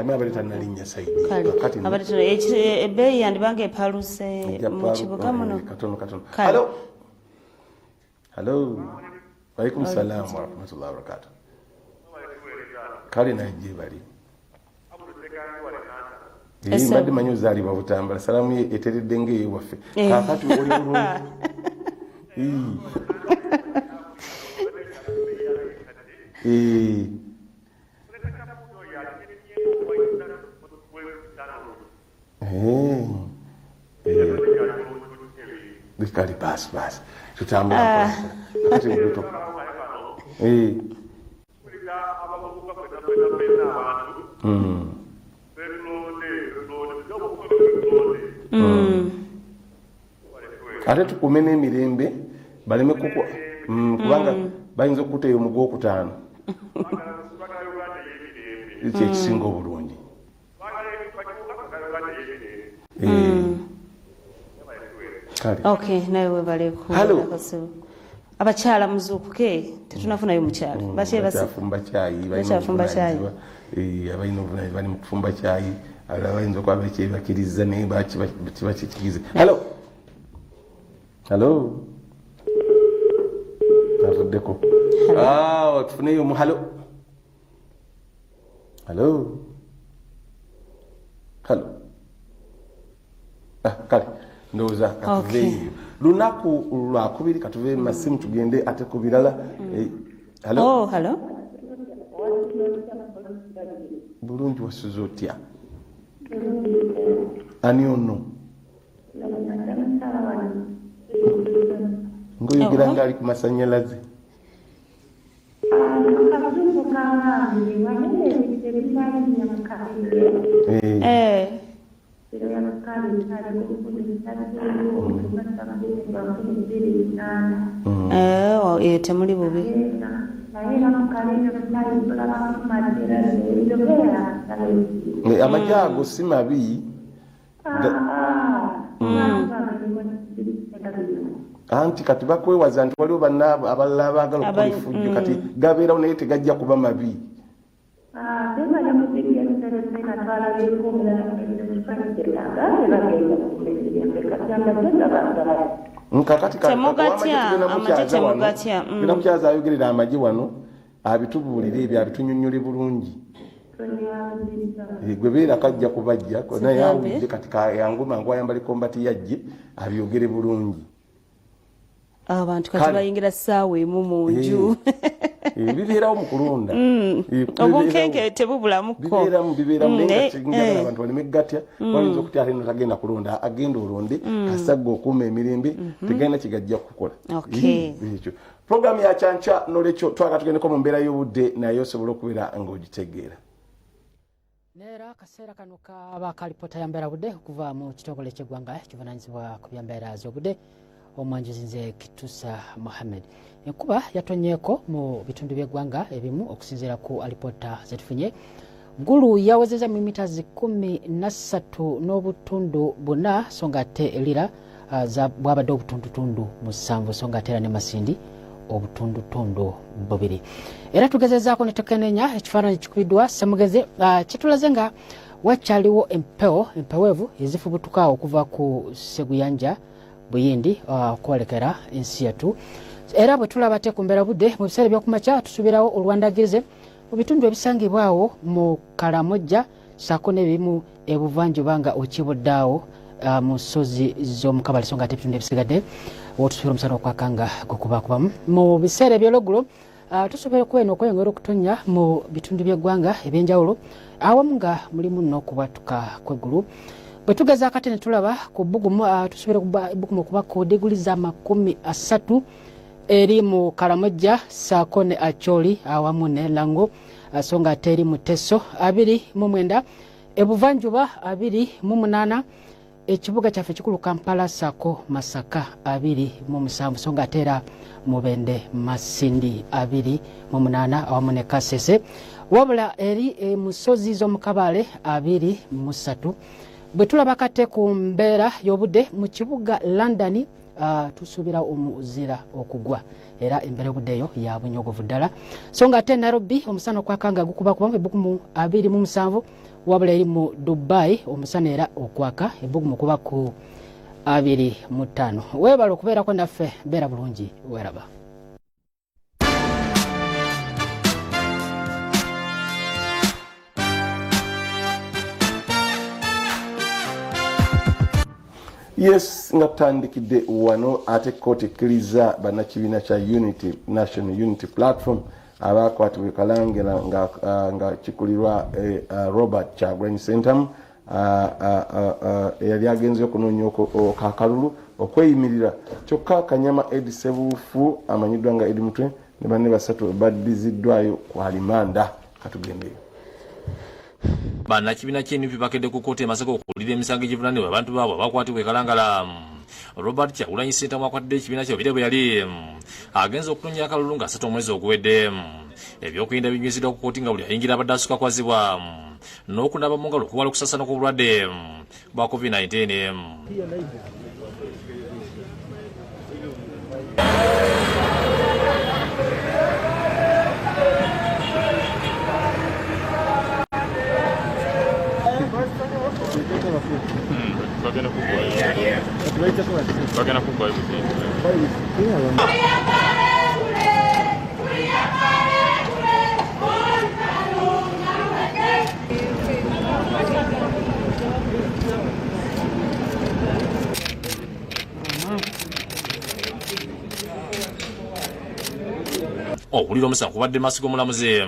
Omanyi abadde tannalinnya sayidi. Kale Kakati nno, abadde ebbeeyi yandibanga epaluse ejja mu kibuga muno. Katono katono. Kale. Halo, halo, waalaikum salaam warahmatullahi wabarakatuh. Kale, naye gye bali. Ese- Mbadde manyi ozaalibwa Butambala. Salaamu ye eteredde ngaeyewaffe. Kaakati oli bulungi? Kale, basi basi, tutambula mpola. Kakati lubuto. Ate tukume n'emirembe baleme kukwa, kubanga bayinza okukuteeyo mu gwokutaano, kyekisinga obulungi. Kale. Okay, nawe webale. Hello. Kubeerako. Abakyala muzuukuke, tetunafunayo mukyala. Bakyafumba kyayi, balina Bakyafumba kyayi. obuvunanyizibwa. Abalina obuvunanyizibwa bali mu kufumba kyayi, abalala bayinza okuba bekyebakiriza, naye kiba kikize. Halo, halo, avuddeko. Ah, tufuneyo omu. Halo, halo, halo. Ah, kale ndowooza katuveeyo. Lunaku lwakubiri, katuve mu masimu tugende ate ku birala. Halo. Oh, hello. Bulungi, wasuze otya? Ani ono ngaoyogera Oh. nga ali ku masanyalaze? Akazungu kaŋŋambye wanene ebinalinnya mu kabiri. Kiro ya 65 2008. Temuli bubi. Naye era mu kalenda tulabako njogera. Amagye ago si mabi. Anti kati bakwewaza nti waliwo bannaabwe abalala abaagala okukola effujjo. Kati gabeerawo, naye tegajja kuba mabi. Bebale muzigenserese twalabyeko omulala ekifaananyi bagenda kumirembe kati amagye gabagala. Kakati Temugatya, tugenda amagye mukyaza wano. temugatya. Tugenda mukyaza ayogerera amagye wano, abitubuulire ebyo, abitunyonnyole bulungi. Gwe beera kajja kubajja naye. Sigambe. Awulidde kati yangu mangu ayambala kombati, yajje abyogere bulungi. Abantu kati Kale. bayingira ssaawa 1 mu nju. Bibeerawo mu kulonda. Obunkenke tebubulamuko. Bibeeramu, bibeeramu, naye Naye, nga njagala abantu baleme gatya. Bayinza okutya ate notagenda kulonda. Agenda olonde, kasagga okuuma emirembe, tegalina kigajja kukola. Ekyo programu ya Kyankya. Nolwekyo twagala tugendeko mu mbeera y'obudde, naye osobola okubeera ng'ogitegeera. Neera akaseera kano kaba kalipota ya mbeera budde okuva mu kitongole ky'eggwanga kivunanyizibwa ku byambeera z'obudde. Omwanjuzi nze Kitusa Mohammed. Enkuba yatonyeeko mu bitundu by'eggwanga ebimu. Okusinziira ku alipoota zetufunye, Gulu yawezeza milimita 13.4, so nga ate Elira bwabadde obutundutundu 7, so nga ate era ne Masindi obutundutundu 2. Era tugezezaako ne tukenenya ekifaananyi kikubiddwa Semugeze, kitulaze nga wakyaliwo empewo empeweevu ezifubutuka okuva ku Seguyanja Buyindi okwolekera ensi yattu. Era bwe tulaba te ku mbeera budde mu biseera ebyokumakya, tusuubirawo olwandagirize mu bitundu ebisangibwawo mu Kalamojja saako n'ebimu ebuvanjuba nga okibuddeawo mu nsozi z'omukabale, so nga ate ebitundu ebisigadde wotusuubira omusana okwaka nga gukubakubamu. Mu biseera ebyolweggulo, tusobola okweno okweyongera okutonnya mu bitundu by'eggwanga ebyenjawulo, awamu nga mulimu n'okubwatuka kw'eggulu. Bwe tugeza akate ne tulaba ku bbugumu, tusobola ebbugumu okuba ku diguli za 30 eri mu Kalamojja saako ne Acholi awamu ne Lango, so nga ate eri mu Teso 29, ebuvanjuba 28, ekibuga kyaffe kikulu Kampala saako Masaka 27, so nga ate era Mubende Masindi 28 awamu ne Kasese. Wabula eri mu nsozi z'omukabaale 23. Bwe tulaba kate ku mbeera y'obudde mu kibuga London. Tusuubira omuzira okugwa era embeera y'obudde eyo ya bunyogovu ddala. So nga ate Nairobi omusana okwaka nga gukubakubamu ebbugumu 27, wabula eri mu Dubai omusana era okwaka ebbugumu kuba ku 25. Weebale okubeerako naffe, beera bulungi, weeraba. Yes, nga tutandikidde wano ate kkooti ekkiriza bannakibiina kya Unity National Unity Platform abakwatibwa e Kalangala nga, nga kikulirwa Robert Kyagulanyi Ssentamu eyali agenze okunoonya akalulu okweyimirira, kyokka Kanyama Edi Sebuufu amanyiddwa nga Edi Mutwe ne banne basatu baddiziddwayo ku alimanda. Katugendeyo. Bannakibiina ky'NUP bakedde ku kkooti e Masaka okuwulira emisango egivunaanibwa abantu baabwe abakwatibwa e Kalangala. Robert Kyagulanyi Ssentamu akwatidde ekibiina kye babiri bwe yali agenze okunoonya akalulu nga 3 omwezi oguwedde. Ebyokuyinda binywezeddwa ku kkooti nga buli ayingira abadde asuka kwazibwa n'okunaaba mu ngalo okwewala okusaasaana kw'obulwadde bwa COVID-19. Bagenda kuggwayo. Okuwulira omusango kubadde maaso g'omulamuzi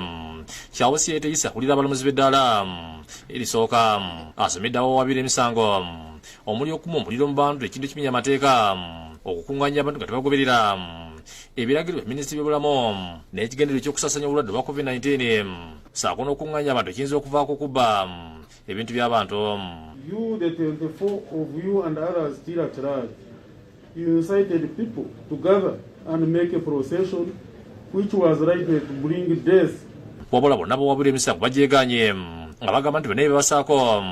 Kyawusi Yeeteyisa akulira abalamuzi b'eddaala erisooka, asomedde abawawaabira emisango omuli okuma omuliro mu bantu, ekintu ekimenya amateeka, okukunganya abantu nga tebagoberera ebiragiro bya minisitule by'obulamu n'ekigendererwa eky'okusaasaanya obulwadde obwa COVID-19, ssaako n'okukunganya abantu ekiyinza okuvaako okubba ebintu by'abantu. You, the 24 of you and others still at large, you incited people to gather and make a procession which was likely to bring death. Wabula bonna bawabula emisango bagyeganye nga bagamba nti bonna byebasaako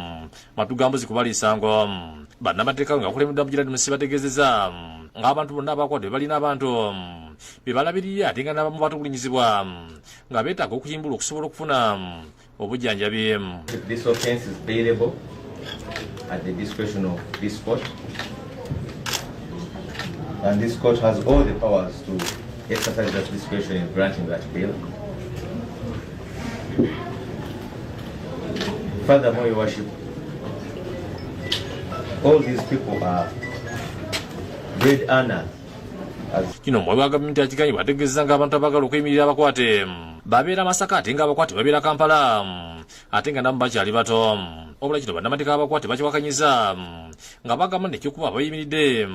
matugambuzi kubaliisango. Bannamateeka nga bakulembeddwa Mugiradi Musi bategeezezza ng'abantu bonna abakwatibwa be balina abantu be balabirira, ate nga n'abamu batulugunyizibwa nga beetaaga okuyimbulwa okusobola okufuna obujjanjabi. This offense is bailable at the discretion of this court, and this court has all the powers to exercise that discretion in granting that bail. Furthermore, Your Worship, all these people are bread earners. Kino omuwabi wa gavumenti akiganye bw'ategeezezza ng'abantu abaagala okuyimirira abakwate babeera Masaka ate ng'abakwate babeera Kampala, ate nga nabo bakyali bato. Wabula kino bannamateeka abakwate bakiwakanyiza nga bagamba nti ekyokuba abayimiridde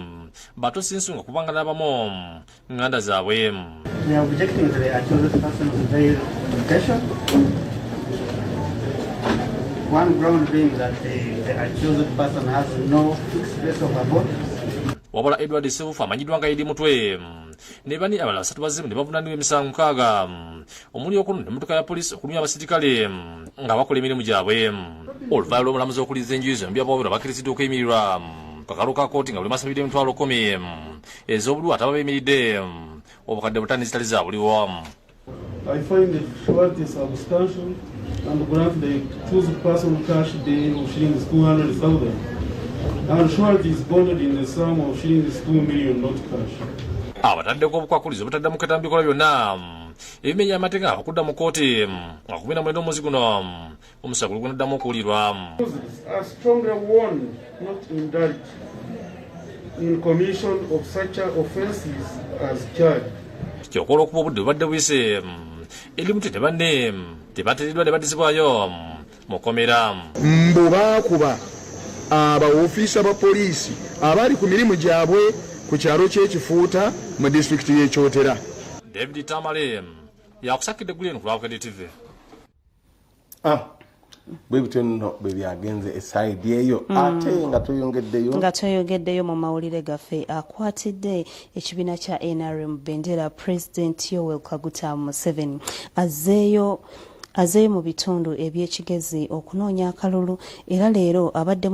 bato si nsonga kubanga n'abamu nganda zaabwe. We are objecting to the accused person's bail application. One ground being that the accused person has no fixed place of abode. Wabula Edward Sebufu amanyiddwa nga Edi Mutwe ne bani abalala basatu bazzeemu ne bavunaanibwa emisango 6 omuli okunona emmotoka ya poliisi, okulumya abasirikale nga bakola emirimu gyabwe. Oluvannyuma lw'omulamuzi okuliza enjuyi zombi, abawaabirwa bakkiriziddwa okuyimirirwa ku kakalu ka kkooti nga buli masabidde 10,000 ez'obuliwo, ate ababeemiridde 5,000 ezitali za buliwo. I find the surety substantial and grant the accused person cash bail of shillings 200,000. And surety is bonded in the sum of shillings 2 million, not cash. Abataddeko obukwakulizo obutaddamu kwetaba mu bikolwa byonna ebimenya amateeka okudda mu kkooti nga 19 omwezi guno omusango gugunaddamu okuwulirwa. Are strongly warned not to indulge in commission of such offences as charged. Kyokka olw'okuba obudde bubadde buyise, Edi Mutwe ne banne tebateereddwa ne baddizibwayo mu kkomera. Mbu baakuba abawofiisa ba poliisi abaali ku mirimu gyabwe ku kyalo ky'e Kifuuta mu disitulikiti y'e Kyotera. David Tamale yakusakidde eggulu eno ku lwa Bukedde TV. Bwe bityo nno bwe byagenze esayidi eyo. Ate nga tweyongeddeyo, nga tweyongeddeyo mu mawulire gaffe, akwatidde ekibiina kya NRM bendera, President Yoweri Kaguta Museveni azeeyo mu bitundu eby'Ekigezi okunoonya akalulu, era leero abadde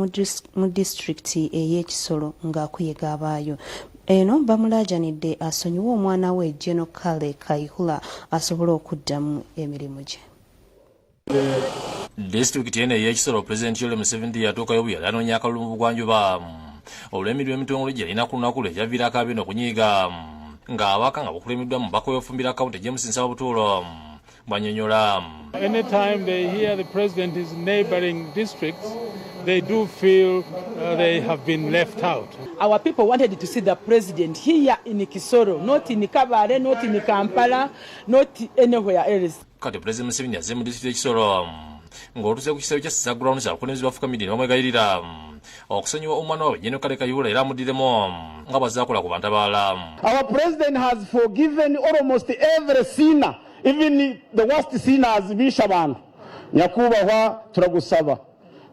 mu disitulikiti ey'Ekisolo ng'akuyega abaayo. Eno bamulaajanidde asonyiwe omwana we Gen Kale Kayihura asobole okuddamu emirimu gye. Disitulikiti eno ey'ekisolo Pulezidenti Yoweri Museveni yatuukayo bwe yali anoonya akalulu mu bugwanjuba olw'emirimu emitongole gye yalina ku lunaku lwe ekyaviirako abeeno okunyiiga ng'abaka nga bukulembeddwa mubaka w'efumbira kawunti James Nsaba Butuulo bw'annyonnyola. Anytime they hear the president is neighboring districts, they do feel they have been left out. Our people wanted to see the president here in Kisoro, not in Kabale, not in Kampala, not anywhere else. Kati Pulezidenti Museveni azze mu disitulikiti y'e Kisoro ng'otuuse ku kisaawe kya Ssaza Grounds abakulembeze bafukamidde ne bamwegayirira okusonyiwa omwana waabwe Gen Kale Kayihura era amuddiremu nga bw'azze akola ku bantu abalala. Our president has forgiven almost every sinner, even the worst sinners bishe abantu. Nyakubahwa turagusaba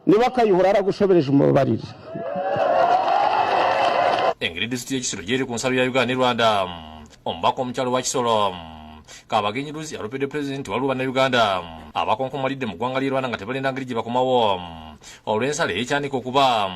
niba Kayihura aragushobereje umubabarire. Engeri disitulikiti y'e Kisoro gy'eri ku nsalo ya Uganda ne Rwanda, omubaka omukyala owa Kisoro Kabagenyi Luzi alopedde pulezidenti waliwo bannayuganda abakonkomalidde mu ggwanga ly'e Rwanda nga tebalina ngeri gye bakomawo olw'ensalo ey'ekyanika okuba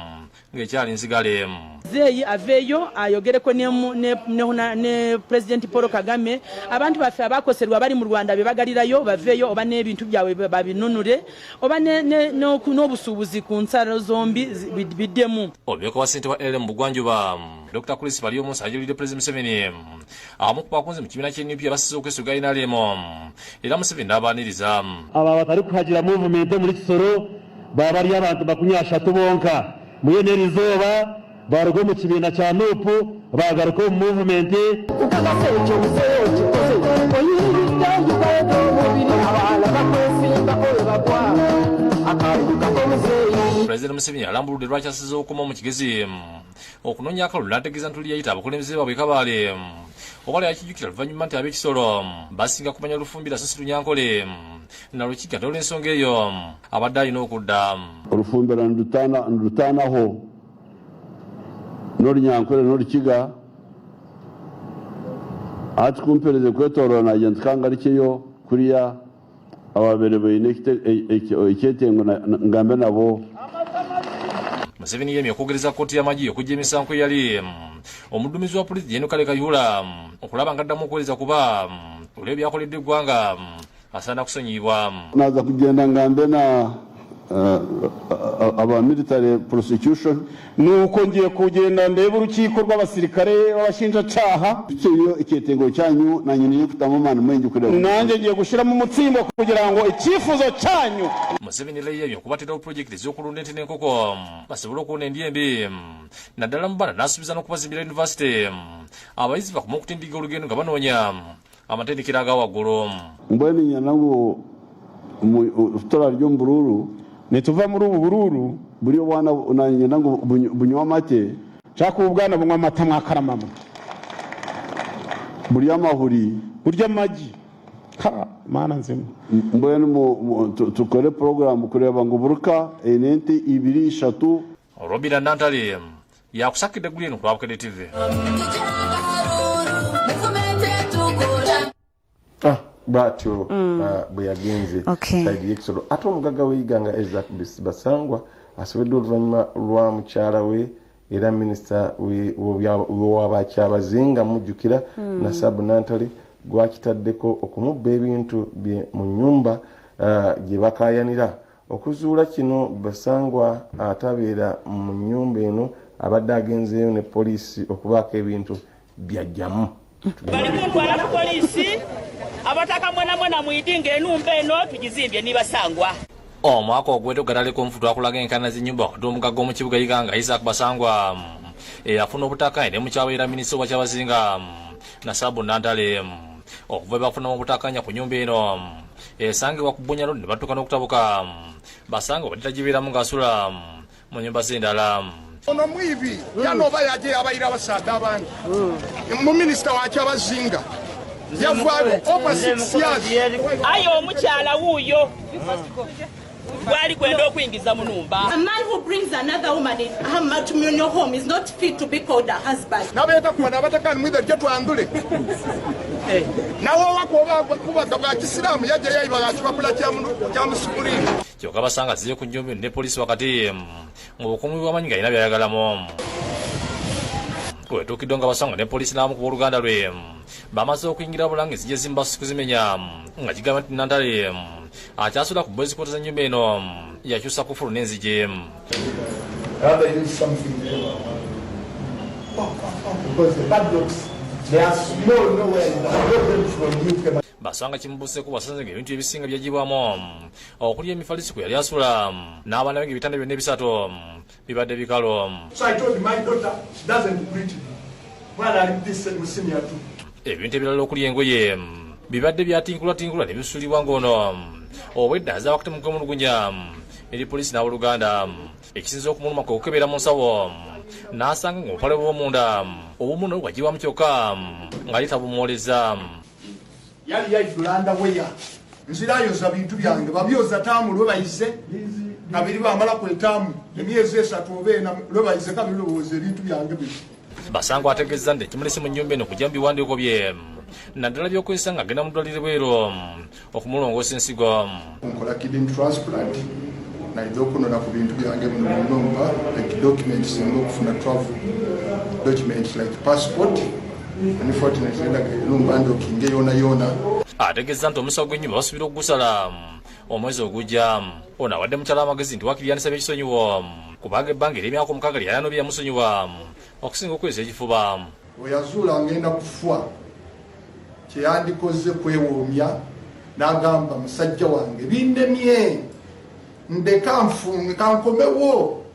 ng'ekyali nzigale. Muzeeyi aveeyo ayogereko ne Pulezidenti Paul Kagame, abantu baffe abakoserwa bali mu Rwanda be bagalirayo baveeyo oba n'ebintu byabwe babinunule oba n'obusuubuzi ku nsalo zombi biddemu. Omumyuka wa ssentebe wa LM Bugwanjuba Dr. Chris Baryomunsi ajulidde Pulezidenti Museveni abamu ku bakunzi mu kibiina ky'e NUP abasize okwesuga NRM era Museveni n'abaaniriza. Aba batari kuhagira movement omuri Kisoro baba bari abantu 30 bonka mbwenu eri izooba baruga omu kibiina kya NUP bagaruka omu movement. Pulezidenti Museveni alambuludde lwaki asize okukoma mu Kigezi okunoonya akalulu n'ategeeza nti luli yayita abakulembeze baabwe Kabaale oba yakijjukira oluvannyuma nti ab'ekisolo basinga kumanya Lufumbira so si Lunyankole na Lukiga nti olw'ensonga eyo abadde alina okudda. Olufumbira nirutaanaho n'Orunyankore n'Orukiga ati kumpereze kwetooroora nagira nti kangarukyeyo kuriya ababaire baine ekyetengo ngambe nabo. Museveni yemye okwogereza kkooti y'amagye okuggya emisango eyali omuddumizi wa poliisi Gen Kale Kayihura okulaba ng'addamu okuweereza kuba olw'ebyakoleddwa eggwanga asaana kusonyiyibwa. Naaza kugyenda ngambe na aba military prosecution. Nuko ngiye kugenda ndebe urukiko rw'abasirikare b'abashinjacaha. Tukiriyo ekyetengo kyanyu nanye niyo kutamu amaani maingi kureba. Nanjye ngiye gushyiramo umutsimbo kugira ngo icyifuzo cyanyu. Museveni era yeyamye okubateerawo pulojekiti ez'okulunda ente n'enkoko basobole okuwona endya embi naddala mu baana n'asuubiza n'okubazimbira yunivasite abayizi bakome okutindigga olugendo nga banoonya amatendekero aga waggulu. Mbwenu nyenda ngu turarya omu buruuru. Nituva muri ubu buruuru. Buri obwana nanyenda ngu bunywe amate. Nshaka ubu bwana bunywa amata mwakaramama. Burya amahuri. Burya amagi. Ha, mana nzima. Mbwenu tukore program kureba ngu buruka enente ibiri ishatu. Robina Nantale yakusakidde eggulu eno ku lwa Bukedde TV. Bwatyo bwe yagenze side y'ekisolo. Ate omugagga w'e Iganga Isaac Basangwa asobeddwa oluvannyuma lwa mukyala we era minisita w'abakyabazinga mujjukira Nasabu Nantale gwakitaddeko okumubba ebintu bye mu nnyumba gye bakaayanira. Okuzuula kino Basangwa atabeera mu nnyumba eno abadde agenzeeyo ne poliisi okubaako ebintu byajjamu. Bali kuntwala ku poliisi abataka mwena mwena mwidinga enumba eno tugizimbye nibasangwa. Omwaka ogwedde ogataleko nfu twakulaga enkaayana z'ennyumba wakati w'omugagga omu kibuga Iganga Isaac Basangwa eyafuna obutakkaanya ne mukyala era minisita wa Kyabazinga Nasabu Nantale okuva bafunamu obutakkaanya ku nnyumba eno esangibwa ku Bunya Road ne batuuka n'okutabuka. Basangwa badde tagibeeramu ng'asula mu nnyumba z'endala. Ono mwibi yanoba yaje abayira abasaadha abandi mu minisita wa Kyabazinga yavaayo over 6 years. Aye omukyala wuuyo gwali kwenda okuyingiza mu numba. A man who brings another woman in her matrimonial home is not fit to be called a husband. Nabeeta kuba nabatakani mwidha gye twandule. Nawe owako oba kubaga bwa kisiraamu yajja yayiba gha kipapula kya musikuliini. Kyokka basanga azzeeyo ku nnyumba eno ne poliisi wakati mu bukuumi bw'amanyi ng'alina by'ayagalamu. Wetuukiddwa nga basanga ne poliisi n'abamu ku booluganda lwe bamaze okuyingira wabula nga enzigi ezimu basusse kuzimenya nga kigambibwa nti Nantale akyasula ku boys quarters z'ennyumba eno yakyusa kufulu n'enzigi. Rather use something because the padlocks they are small nowhere you can get them from UK. Basanga kimubuuseeko bw'asanze ng'ebintu ebisinga byaggyibwamu okuli emifaliso kwe yali asula n'abaana be ng'ebitanda byonna ebisatu bibadde bikalu. So I told my daughter she doesn't greet me. Mwana ali mu senior 2. Ebintu ebirala okuli engoye bibadde byatinkulwatinkulwa ne bisuulibwa ng'ono obwedda azza wakati mu kwemulugunya eri poliisi n'abooluganda. Ekisinze okumuluma kwe kukebera mu nsawo n'asanga ng'obupale bw'omunda obumu nabwo bwaggyibwamu kyokka nga ye tabumwolezza. Yali yaidula underwear nzirayoza bintu byange babyoza taamu lwe bayize kabiri bamala kwetaamu emyezi esatu oba ena lwe bayize kabiri lowooza ebintu byange bino. Basango ategeezza nti ekimulese mu nnyumba eno kujja mu biwandiiko bye naddala by'okozesa ng'agenda mu ddwaliro ebweru okumulongoosa ensigo. Nkola kidney transplant naidha okunona ku bintu byange bino byonna like documents nga okufuna travel documents like passport unfortunately enumba ndokinge yona yona. Ategeezza nti omusango gw'ennyumba basuubira okugusala omwezi ogujja. Ono awadde mukyala amagezi nti waakiri yandisabye ekisonyiwo kubanga ebbanga ery'emyaka omukaaga lye yanobye yamusonyiwa okusinga okweza ekifuba. Bwe yazuula ngenda kufa kyeyandikoze kwewoomya n'agamba musajja wange binnemye ndeka nfunge kankomewo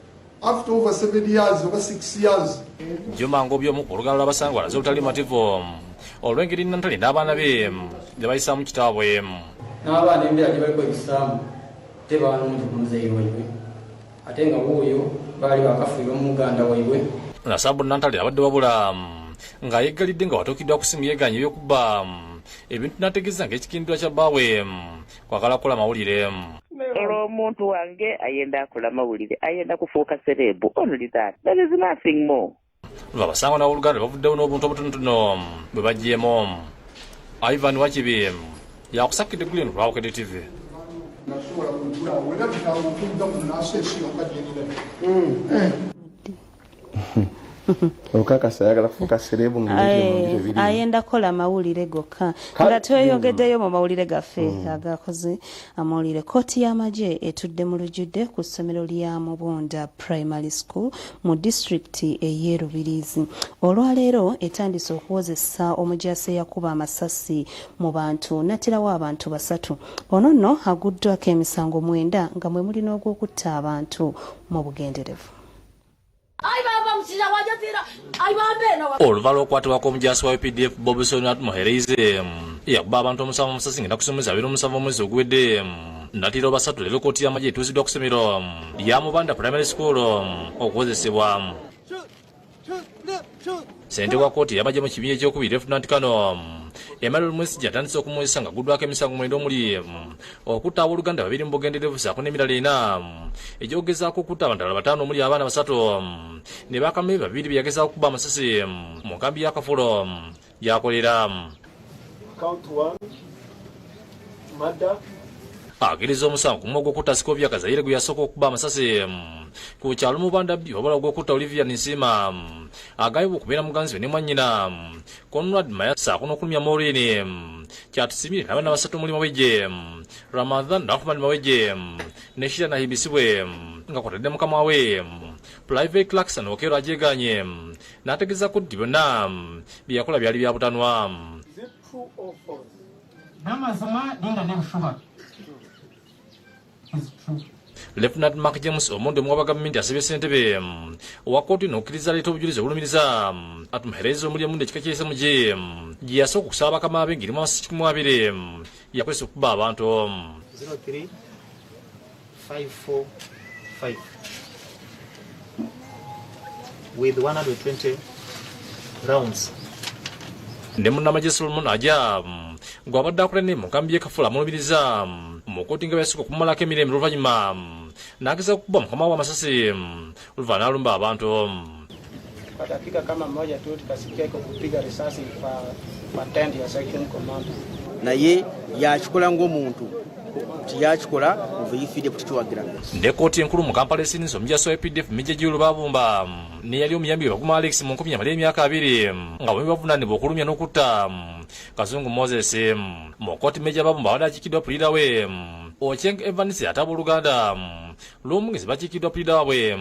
after over 7 years oba 6 years. Juma Ngobi omu ku oluganda lw'abasango alaze obutali mativu olw'engeri Nantale n'abaana be gye bayisaamu kitaabwe. N'abaana embeera gye baliko ebisaamu tebanungi ku muzeeyi waibwe ate nga wuuyo baali bakafiirwa muganda waibwe. Nasabu Nantale abadde wabula nga yeggalidde nga watuukiddwa ku simu yeeganye ebyokubba ebintu n'ategeeza ng'ekikinduddwa kya bbaawe kwagala kukola mawulire. Olw'omuntu wange ayenda akola mawulire, ayenda kufuuka celeb. Only that, there is nothing more. Abasango n'abooluganda bavuddewo n'obuntu obutonotono bwe baggyemu. Ivan Wakibi yakusakidde Guleni lwa Bukedde TV. Nasobola kugulawo era bitanga okudda ku naseesi yonka gyenina. Okakasa ayagala kufuuka celeb. Ayenda kukola mawulire gokka. Nga tweyongeddeyo mu mawulire gaffe agakoze amawulire, kooti y'amagye etudde mu lujjudde ku ssomero lya Mubunda Primary School mu disitulikiti ey'e Rubirizi. Olwaleero etandise okuwozesa omujaasi eyakuba amasasi mu bantu nattirawo abantu basatu. Ono nno aguddwako emisango 9 nga mwe muli n'ogw'okutta abantu mu bugenderevu. Oluva lw'okukwatibwa kw'omujaasi wa UPDF Bobson Atumuhereize yakuba abantu omusanvu amasasi ng'ennaku z'omwezi 27 omwezi oguwedde nattirawo basatu, leero kooti y'amagye etuuziddwa ku ssomero lya Mubanda Primary School okuwozesebwa. Ssentebe wa kooti y'amagye mu kibinja ekyokubiri, Lieutenant Colonel Emmanuel Mwesigye, atandise okumuwozesa nga guddwako emisango 9 omuli okutta abooluganda babiri mu bugenderevu ssaako n'emirala ena egyogezaako okutta abantu abalala bataano omuli abaana basatu ne bakame babiri be yagezaako okukuba amasasi mu nkambi y'akafulo gyakolera. Count one, murder. Akkiriza omusango gumu ogw'okutta Sikovya Kazayire gwe yasooka okukuba amasasi ku kyalo Mubanda B, wabula ogw'okutta Olivia Nsiima agambibwa okubeera muganzi we ne mwannyina Conrad Maya ssaako n'okulumya Maureen Kyatusimire n'abaana basatu omuli Mawejje Ramadhan, Rahman Mawejje ne Shira Nahibisibwe nga kwatadde mukama we Private Clarkson Okero agyeganye n'ategeeza nti byonna bye yakola byali bya butanwa. Is it true or false? N'amazima linda n'ebishuba is true. Lieutenant Mark James Omondi omuwa gavumenti asabye ssentebe owa kkooti n'okkiriza aleeta obujulizi obulumiriza Atumuhereza omuli emundu ekika ky'SMG gye yasooka okusaba bakama be ng'erimu amasasi 120 yakozesa okukuba abantu. 03 545 with 120 rounds. Ne munnamagye Solomon Aja gw'abadde akola ne mu nkambi y'e Kafula amulumiriza mu kkooti nga bwe yasooka okumumalako emirembe oluvannyuma n'ageza okukuba mukama we amasasi oluvannyuma n'alumba abantu. Kwa dakika kama moja tu tukasikia iko kupiga risasi kwa tent ya section commander. Naye yakikola ng'omuntu. Nti yakikola nfe UPDF tukiwagira. Ne kkooti enkulu mu Kampala esirinze omujasi wa UPDF Major Jill Babumba n'eyali omuyambi we Baguma Alex mu nkumbi yamala emyaka 20 nga bombi bavunaanibwa okulumya n'okutta Kazungu Moses. Mu kkooti Major Babumba abadde akiikiddwa puliida we Ochieng Evans ate abooluganda lw'omugenzi bakiikiddwa puliida waabwe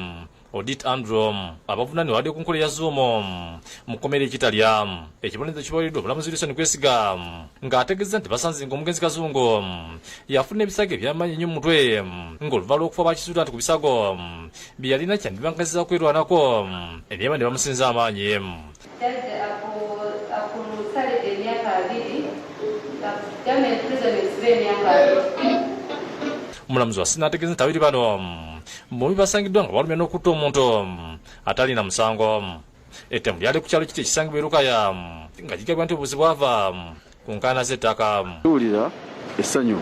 Odit Andrew. Abavunaanibwa babadde ku nkola eya Zoom mu kkomera e Kitalya. Ekibonerezo kibaweereddwa omulamuzi Wilson Kwesiga ng'ategeezezza nti basanze ng'omugenzi Kazungu yafuna ebisago eby'amaanyi ennyo mu mutwe ng'oluvannyuma lw'okufa baakisuula nti ku bisago bye yalina kyandiba nkazizza kwerwanako eby'amaanyi ne bamusinza amaanyi. Jjajja akusalidde emyaka 20, akugambye nti prison esibe emyaka 20. Omulamuzi Wasini n'ategeeza nti ababiri bano bombi basangiddwa nga balumya n'okutta omuntu atalina musango. Ettemu lyali ku kyalo kiti ekisangibwa e Lukaya nga kigambibwa nti obuzibu bwava ku nkaayana z'ettaka. Tuwulira essanyu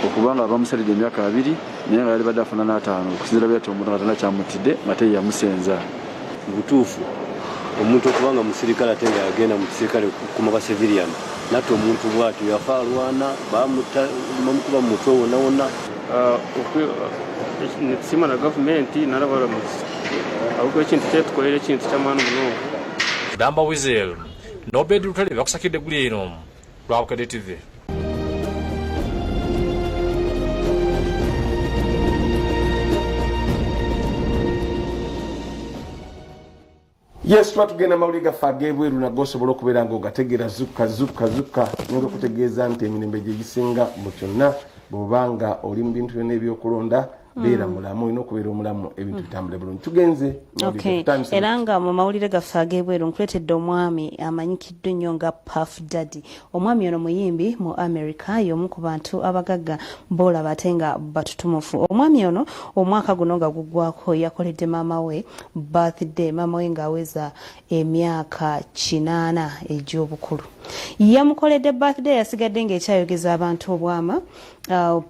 okuba nga bamusalidde emyaka 20 naye nga yalibadde afuna n'ataano okusinziira bwe yati omuntu nga talina kyamuttidde nga te yamusenza. Mu butuufu omuntu okuba nga musirikale ate nga yagenda mu kisirikale okukuma ba civilian natta omuntu bw'atyo yafa alwana bamutta bamukuba mu mutwe wonna wonna. Nitusiima na gavumenti n'abaramuzi ahabw'okuba ekintu kyetukoreire ekintu ky'amaani munonga. Damba Weasel n'Obed Lutale be bakusakidde eggulire lino lwa Bukedde TV. Yes, tuba tugenda mawulire gaffe ag'ebweru nago osobola okubeera ng'ogategeera zukka zukka zukka. Nyinza okutegeeza nti emirembe gye gisinga mu kyonna. Bw'oba nga oli mu bintu byonna ebyokulonda, beera mulamu, olina okubeera omulamu ebintu bitambule bulungi. Tugenze mawulire gaffe. Era nga mu mawulire gaffe ag'ebweru nkuleetedde omwami amanyikiddwa ennyo nga Puff Daddy. Omwami ono muyimbi mu America, y'omu ku bantu abagagga boolaba ate nga batutumufu. Omwami ono omwaka guno nga guggwako yakoledde maama we birthday, maama we ng'aweza emyaka 80 egy'obukulu. Yamukoledde birthday yasigadde ng'ekyayogeza abantu obwama.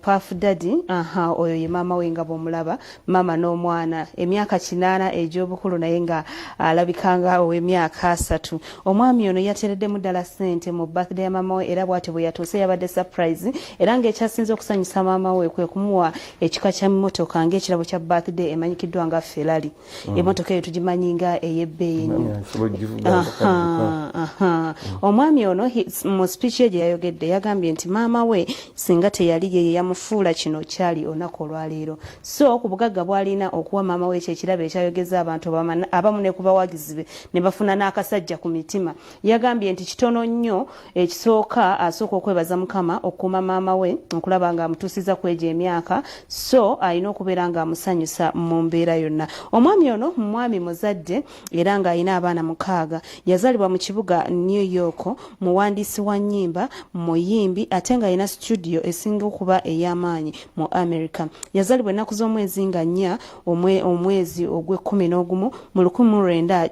Puff Daddy, aha, oyo ye maama we nga bw'omulaba, maama n'omwana, emyaka 80 egy'obukulu naye nga alabika nga ow'emyaka 30. Omwami ono yateereddemu ddala ssente mu birthday ya maama we era bw'atyo bwe yatuuse yabadde surprise, era ng'ekyasinze okusanyusa maama we kwe kumuwa ekika kya mmotoka ng'ekirabo kya birthday emanyikiddwa nga Ferrari. Emmotoka eyo tugimanyi nga ey'ebbeeyi ennyo. Mami asobola okugivuga nga kadduka. Omwami ono mu speech ye gye yayogedde yagambye nti maama we singa teyali ye yamufuula kino kyali olunaku olwaleero. So ku bugagga bw'alina okuwa maama we ekyo ekirabo ekyayogeza abantu abamu ne ku bawagizi be ne bafuna n'akasajja ku mitima. Yagambye nti kitono nnyo ekisooka asooka okwebaza Mukama okukuuma maama we okulaba ng'amutuusizza ku egyo emyaka, so alina okubeera ng'amusanyusa mu mbeera yonna. Omwami ono mwami muzadde era ng'alina abaana 6. Yazaalibwa mu kibuga New York, muwandiisi wa nnyimba, muyimbi ate ng'alina studio esinga okuba ey'amaanyi mu America. Yazaalibwa ennaku z'omwezi nga 4 omwezi ogw'ekkumi n'ogumu mu lukumi lwenda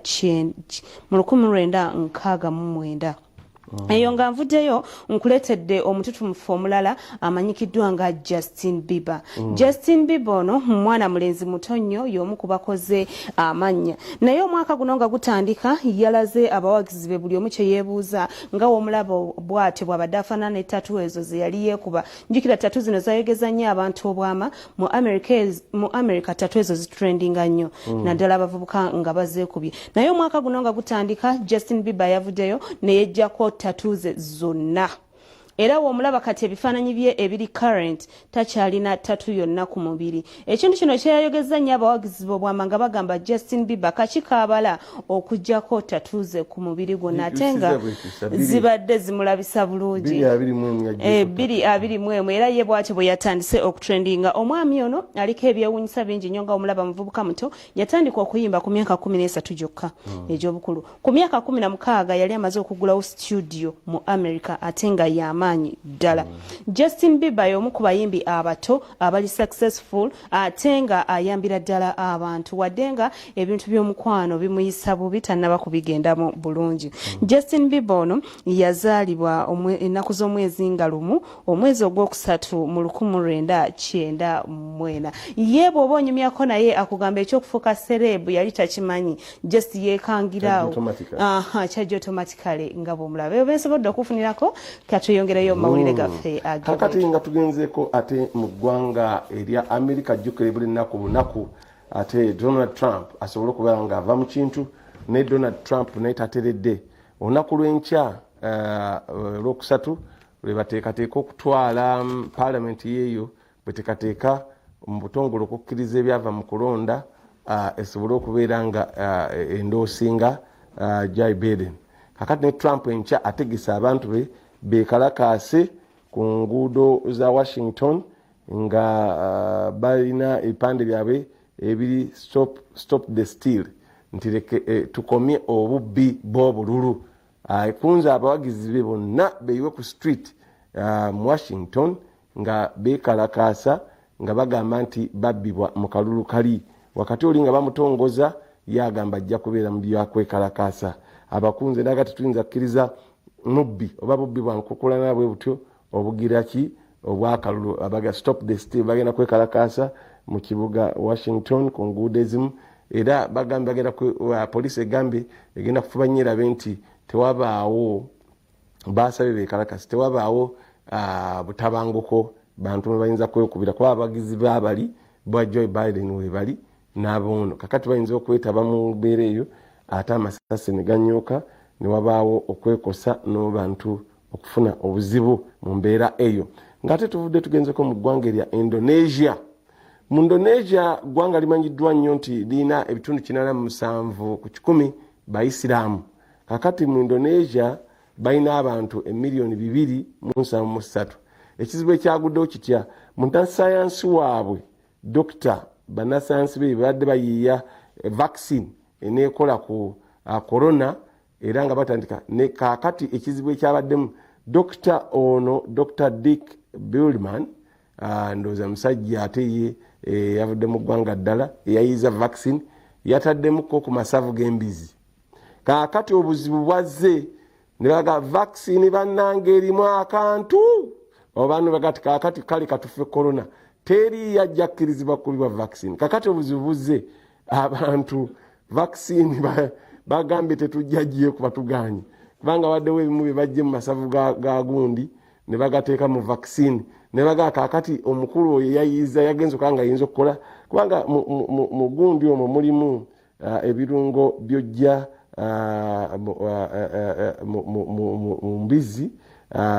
mu 1969. Eyo nga nvuddeyo nkuleetedde omututumufu omulala amanyikiddwa nga Justin Bieber. Justin Bieber ono mwana mulenzi muto nnyo, y'omu ku bakoze amannya, naye omwaka guno nga gutandika yalaze abawagizi be buli omu kye yeebuuza nga w'omulaba bw'atyo bw'abadde afaanana ne tattoo ezo ze yali yeekuba. Njukira tattoo zino zayogeza nnyo abantu obwama mu America, mu America tattoo ezo zitrendinga nnyo, naddala abavubuka nga bazeekubye. Naye omwaka guno nga gutandika Justin Bieber yavuddeyo ne yeggyako tattoo ze zonna, era w'omulaba kati ebifaananyi bye ebiri current takyalina tattoo yonna ku mubiri. Ekintu kino kyeyayogezza nnyo abawagizi b'obwama nga bagamba Justin Bieber kaki kaabala okuggyako tattoo ze ku mubiri gwonna ate nga zibadde zimulabisa bulungi. 2021, era ye bw'atyo bwe yatandise okutrendinga. Omwami ono aliko ebyewuunyisa bingi nnyo nga omulaba muvubuka muto, yatandika okuyimba ku myaka 13 gyokka egy'obukulu. Ku myaka 16 yali amaze okugulawo studio mu America ate nga y'amaanyi ddala. Justin Bieber y'omu ku bayimbi abato abali successful ate nga ayambira ddala abantu, wadde nga ebintu by'omukwano bimuyisa bubi tannaba kubigendamu bulungi. Justin Bieber ono yazaalibwa ennaku z'omwezi nga 1 omwezi ogwokusatu mu 1994. Ye bw'oba onyumyako naye akugamba ekyokufuuka celeb yali takimanyi, just yeekangiraawo. Kyajja automatically. Aha, kyajja automatically nga bw'omulaba. Ebyo bensobodde okufunirako, katweyongere. Tweyongereyo mu mawulire gaffe. Kakati nga tugenzeeko ate mu ggwanga erya Amerika, jjukire buli nnaku bunaku ate Donald Trump asobole okubeera nga ava mu kintu. Ne Donald Trump naye tateredde. Olunaku lw'enkya olwokusatu lwe bateekateeka okutwala paalamenti yeeyo bweteekateeka mu butongole okukkiriza ebyava mu kulonda, esobole okubeera nga endoosinga Joe Biden. Kakati ne Trump enkya ategese abantu be bekalakaase ku nguudo za Washington nga balina ebipande byabwe ebiri "Stop the steal", nti leke tukomye obubbi bw'obululu. Kunze abawagizi be bonna beyiwe ku street mu Washington nga bekalakaasa nga bagamba nti babbibwa mu kalulu kali. Wakati oli nga bamutongoza, ye agamba ajja kubeera mu byakwekalakaasa. Abakunze naga tetuyinza kukkiriza mubbi oba bubbi bwa nkukulana bwe butyo obugira ki obwakalulu. Abaga "Stop the steal" bagenda kwekalakaasa mu kibuga Washington ku nguudo ezimu, era bagambye bagenda, poliisi egambye egenda kufuba nnyo erabe nti tewabaawo, basabye bekalakasi tewabaawo butabanguko bantu mwe bayinza kwekubira, kuba abagizi babali bwa Joe Biden webali n'aboono. Kakati bayinza okwetaba mu mbeera eyo ate amasasi ne ganyuka ne wabaawo okwekosa n'abantu okufuna obuzibu mu mbeera eyo. Ng'ate tuvudde tugenzeko mu ggwanga erya Indonesia. Mu Indonesia, ggwanga limanyiddwa nnyo nti lirina ebitundu 87 bayisiraamu. Kakati mu Indonesia balina abantu emiliyoni 273. Ekizibu ekyaguddewo kitya? Munnasayansi waabwe, dokita, bannasayansi be babadde bayiiya vaccine eneekola ku corona, era nga batandika ne kaakati ekizibu ekyabaddemu, dokita ono, Dr Dick Budiman, ndowooza musajja ate ye yavudde mu ggwanga ddala, eyayiiza vaccine yataddemuko ku masavu g'embizi. Kaakati obuzibu bwazze ne baga vaccine bannange erimu akantu obantu bagati kaakati kale katufe corona, teri yajja kkirizibwa kubibwa vaccine. Kakati obuzibu buzze, abantu vaccine bagambye tetujja giye kuba tuganye, kubanga waddewo ebimu bye bajje mu masavu ga gundi ne bagateeka mu vaccine. Ne bagaa kaakati omukulu oyo yayiiza yagenza okuba nga ayinza okukola, kubanga mu gundi omwo mulimu ebirungo byojja mu mbizi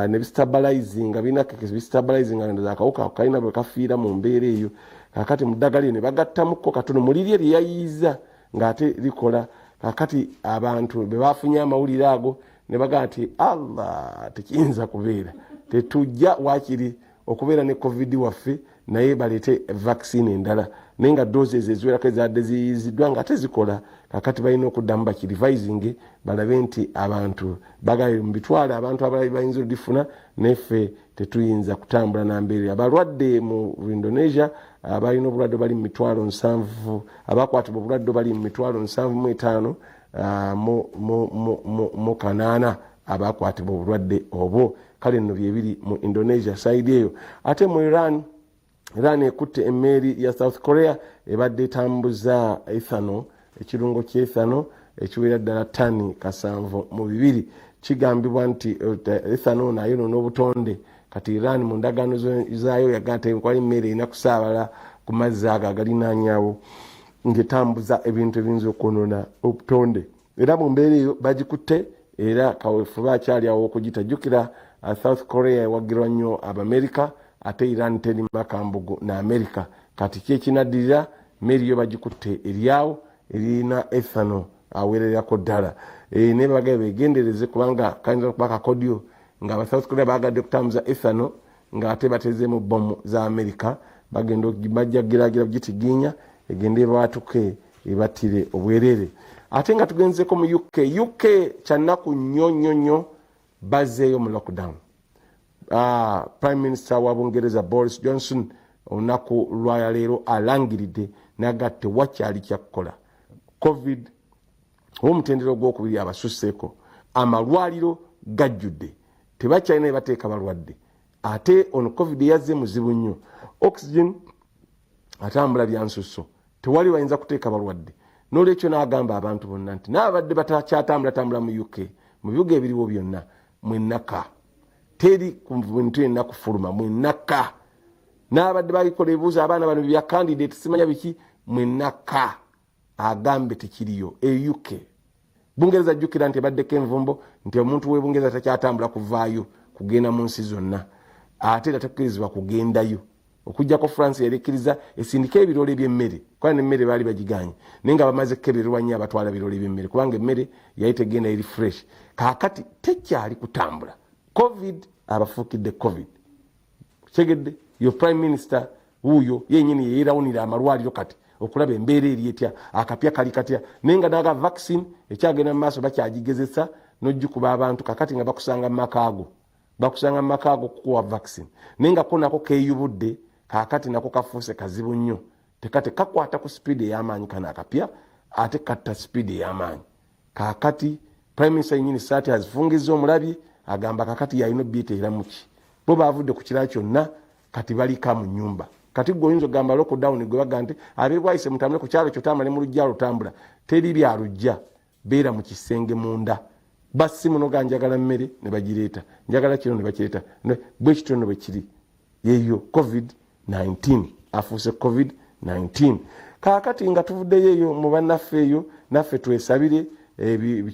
ne bistabilizinga, birina bistabilizinga akawuka kalina bwe kafiira mu mbeera eyo. Kakati mu ddagala eyo ne bagattamuko katono mu liri erye yayiiza ng'ate likola. Kakati abantu bwe bafunye amawulire ago ne bagaa nti Allah, tekiyinza kubeera, tetujja wakiri okubeera ne COVID waffe, naye baleete vaccine endala. Naye nga doses eziwerako ezadde ziyiziddwa nga ate zikola, kakati balina okuddamu bakirevisinge balabe nti abantu bagabe mu bitwalo abantu abalala bayinza odifuna, naffe tetuyinza kutambula nambeerera. Abalwadde mu Indonesia abalina obulwadde bali mu 70,000, abakwatibwa obulwadde bali mu 75,800 abakwatibwa obulwadde obwo. Kale nno byebiri mu Indonesia side eyo. Ate mu Iran, Iran ekutte emmeeri ya South Korea ebadde etambuza ethanol, ekirungo ky'ethanol ekiwera ddala tani 72. Kigambibwa nti ethanol nayo n'obutonde. Kati Iran mu ndagaano zaayo yagaa tekwali mmere erina kusaabala ku mazzi ago agalinaanyawo ng'etambuza ebintu ebiyinza okwonoona obutonde. Era mu mbeera eyo bagikutte, era kaweefube akyali awo okugita. Jjukira South Korea ewagirwa nnyo Abamerika, ate Iran teri makambugu na Amerika. Kati kyekinaddirira, meri yo bagikutte eryawo erina ethanol awererako ddala. Naye bagabe begendereze, kubanga kayinza okuba kakodyo nga aba South Korea bagadde kutambuza ethanol ng'ate batezeemu bomu za Amerika, bagenda bajja giragira gitiginya egende ebwatuke ebattire obwerere. Ate nga tugenzeko mu UK, UK kyanaku nnyo nnyo nnyo, bazzeeyo mu lockdown. Prime Minister wa Bungereza Boris Johnson olunaku lwaleero alangiridde naga tewakyali kyakukola, COVID ow'omutendera ogwokubiri abasusseeko, amalwaliro gajjudde, tebakyalina bebateeka balwadde, ate ono COVID yazze muzibu nnyo, oxygen atambula byansusso, tewali bayinza kuteeka balwadde. Nolwekyo n'agamba abantu bonna nti naabadde batakyatambulatambula mu UK, mu bibuga ebiriwo byonna mwenaka. Teri muntu yenna kufuluma mwenaka. N'abadde bagikola ebibuuzo abaana bano bya candidate simanya biki mwenaka agambe tekiriyo. E UK Bungereza jjukira nti ebaddeko envumbo nti omuntu w'e Bungereza takyatambula kuvaayo kugenda mu nsi zonna, ate era tekkirizibwa kugendayo okuggyako France yali ekkiriza esindike ebiroola eby'emmere, kuba n'emmere baali bagiganye, naye nga bamaze kukebererwa nnyo abatwala biroola eby'emmere kubanga emmere yali tegenda eri fresh. Kaakati tekyali kutambula. Covid abafuukidde Covid. Kitegedde yo prime minister wuuyo yenyini yeyerawunira amalwaliro kati okulaba embeera eri etya, akapya kali katya, naye nga naga vaccine ekyagenda mu maaso bakyagigezesa n'ogikuba abantu kakati nga bakusanga mu makaago, bakusanga mu makaago kukuwa vaccine, naye nga ko nako keeyubudde kaakati nako kafuuse kazibu nnyo, tekate kakwata ku sipiidi ey'amaanyi kano akapya ate katta sipiidi ey'amaanyi. Kaakati prime minister yenyini saati azifungizza omulabye, agamba kakati yalina obyeteeramuki, bo baavudde ku kirala kyonna kati balika mu nyumba. Kati gwe oyinza okugamba lockdown gwe baga nti abebwayise mutambule ku kyalo kyo tambula ne mu lujja lutambula, teri bya lujja, beera mu kisenge munda, basimu noga njagala mmere ne bagireeta, njagala kino ne bakireeta, bwe kityo no bwe kiri. Yeyo COVID-19 afuuse COVID-19. Kaakati nga tuvuddeyo eyo mu bannaffe eyo, naffe twesabire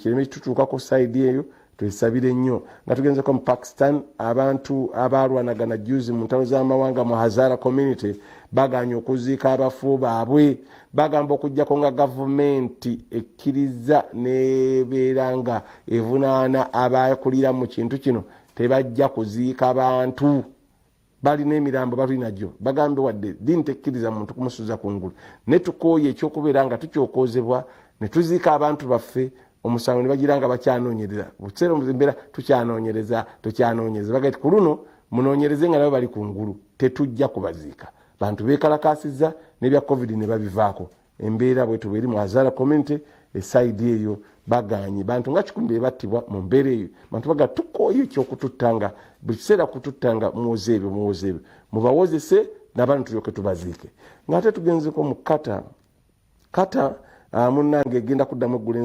kireme kitutuukako sayidi eyo, twesabire nnyo. Nga tugenzeko mu Pakistan, abantu abaalwanagana juzi mu ntalo z'amawanga mu Hazara community baganye okuziika abafu baabwe, bagamba okuggyako nga gavumenti ekkiriza nebeera nga evunaana abakulira mu kintu kino, tebajja kuziika bantu balina emirambo bali nagyo. Bagambe wadde ddiini tekkiriza muntu kumusuza ku ngulu, ne tukooye ekyokubeera nga tukyokoozebwa ne tuziika abantu baffe, omusango ne bagira nga bakyanoonyereza buseera embeera tukyanoonyereza tukyanoonyereza. Bagamba nti ku luno munoonyereze nga nabo bali ku ngulu, tetujja kubaziika. Bantu beekalakaasizza n'ebya covid ne babivaako. Embeera bwetu bweri mu Hazara community esayidi eyo, baganye bantu nga 1,000 bebattibwa mu mbeera eyo. Bantu baga tukooye ekyokututta nga buli kiseera kututta nga muwoza ebyo muwoza ebyo, mubawozese nabantu tulyoke tubaziike. Ng'ate tugenzeko mu Qatar. Qatar munnange egenda kuddamu eggula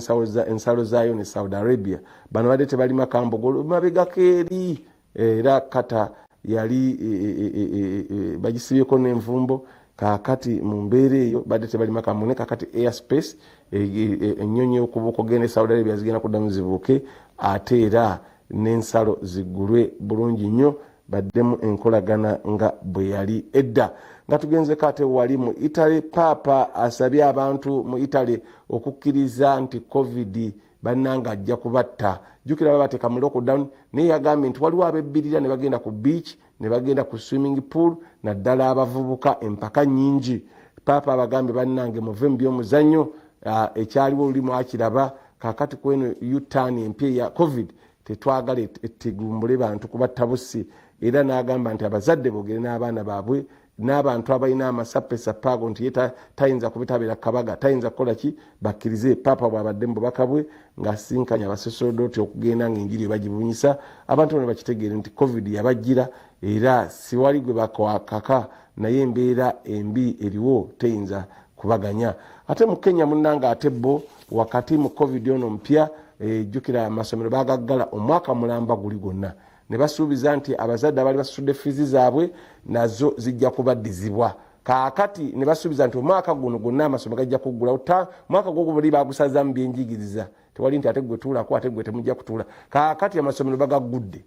ensalo zaayo ne Saudi Arabia. Bano badde tebalima kambogo mabegako eri, era Qatar yali bagisibyeko n'envumbo. Kaakati mu mbeera eyo badde tebalima kambogo, naye kaakati airspace ennyonyi okubuuka okugenda e Saudi Arabia zigenda kuddamu zibuuke, ate era n'ensalo ziggulwe bulungi nnyo, baddemu enkolagana nga bwe yali edda. Nga tugenzeko ate wali mu Italy, Paapa asabye abantu mu Italy okukkiriza nti covid bannange ajja kubatta. Jjukira babateeka mu lockdown, naye yagambye nti waliwo abebbirira ne bagenda ku beach ne bagenda ku swimming pool, naddala abavubuka, empaka nnyingi. Paapa abagambye bannange muve mu by'omuzannyo, ekyaliwo luli mwakiraba, kaakati ku eno U-turn empya eya covid tetwagala etegumbule bantu kubatta bussi. Era n'agamba nti abazadde boogere n'abaana baabwe n'abantu abalina amasappesappe ago nti ye tayinza kubitabeera kabaga, tayinza kukola ki, bakkirize. Paapa bw'abadde mu bubaka bwe ng'asisinkanye abasosodooti okugenda ng'enjiri ebagibunyisa abantu bano bakitegeere nti covid yabajjira era siwali gwe bakwakaka, naye embeera embi eriwo teyinza kubaganya. Ate mu Kenya munnange, ate bo wakati mu covid ono mpya, jjukira amasomero bagaggala omwaka mulamba guli gwonna, ne basuubiza nti abazadde abaali basasudde fiizi zaabwe nazo zijja kubaddizibwa. Kaakati ne basuubiza nti omwaka guno gwonna amasomero gajja kuggulawo. Mwaka gwo gubuli bagusazamu byenjigiriza, tewali nti ate gwe tuulako ate gwe temujja kutuula. Kaakati amasomero bagaggudde,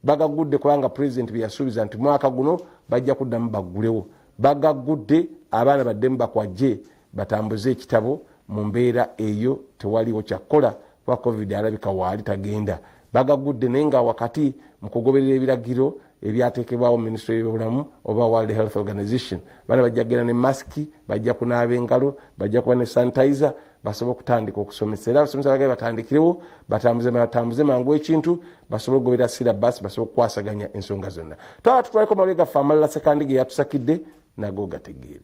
bagaggudde kubanga pulezidenti bye yasuubiza nti mwaka guno bajja kuddamu baggulewo, bagaggudde abaana baddemu bakwajje batambuze ekitabo. Mu mbeera eyo tewaliwo kyakukola kuba covid alabika waali tagenda. Bagagudde naye nga wakati mu kugoberera ebiragiro ebyateekebwawo minisitule y'ebyobulamu oba World Health Organization, baana bajja kugenda ne masiki, bajja kunaaba engalo, bajja kuba ne sanitizer, basobole okutandika okusomesa. Era abasomesa bagale batandikirewo batambuze mangu ekintu, basobole okugoberera syllabus, basobole okukwasaganya ensonga zonna. Twala tutwaleko mawulire gaffe amalala Ssekandi ge yatusakidde nago gategeere.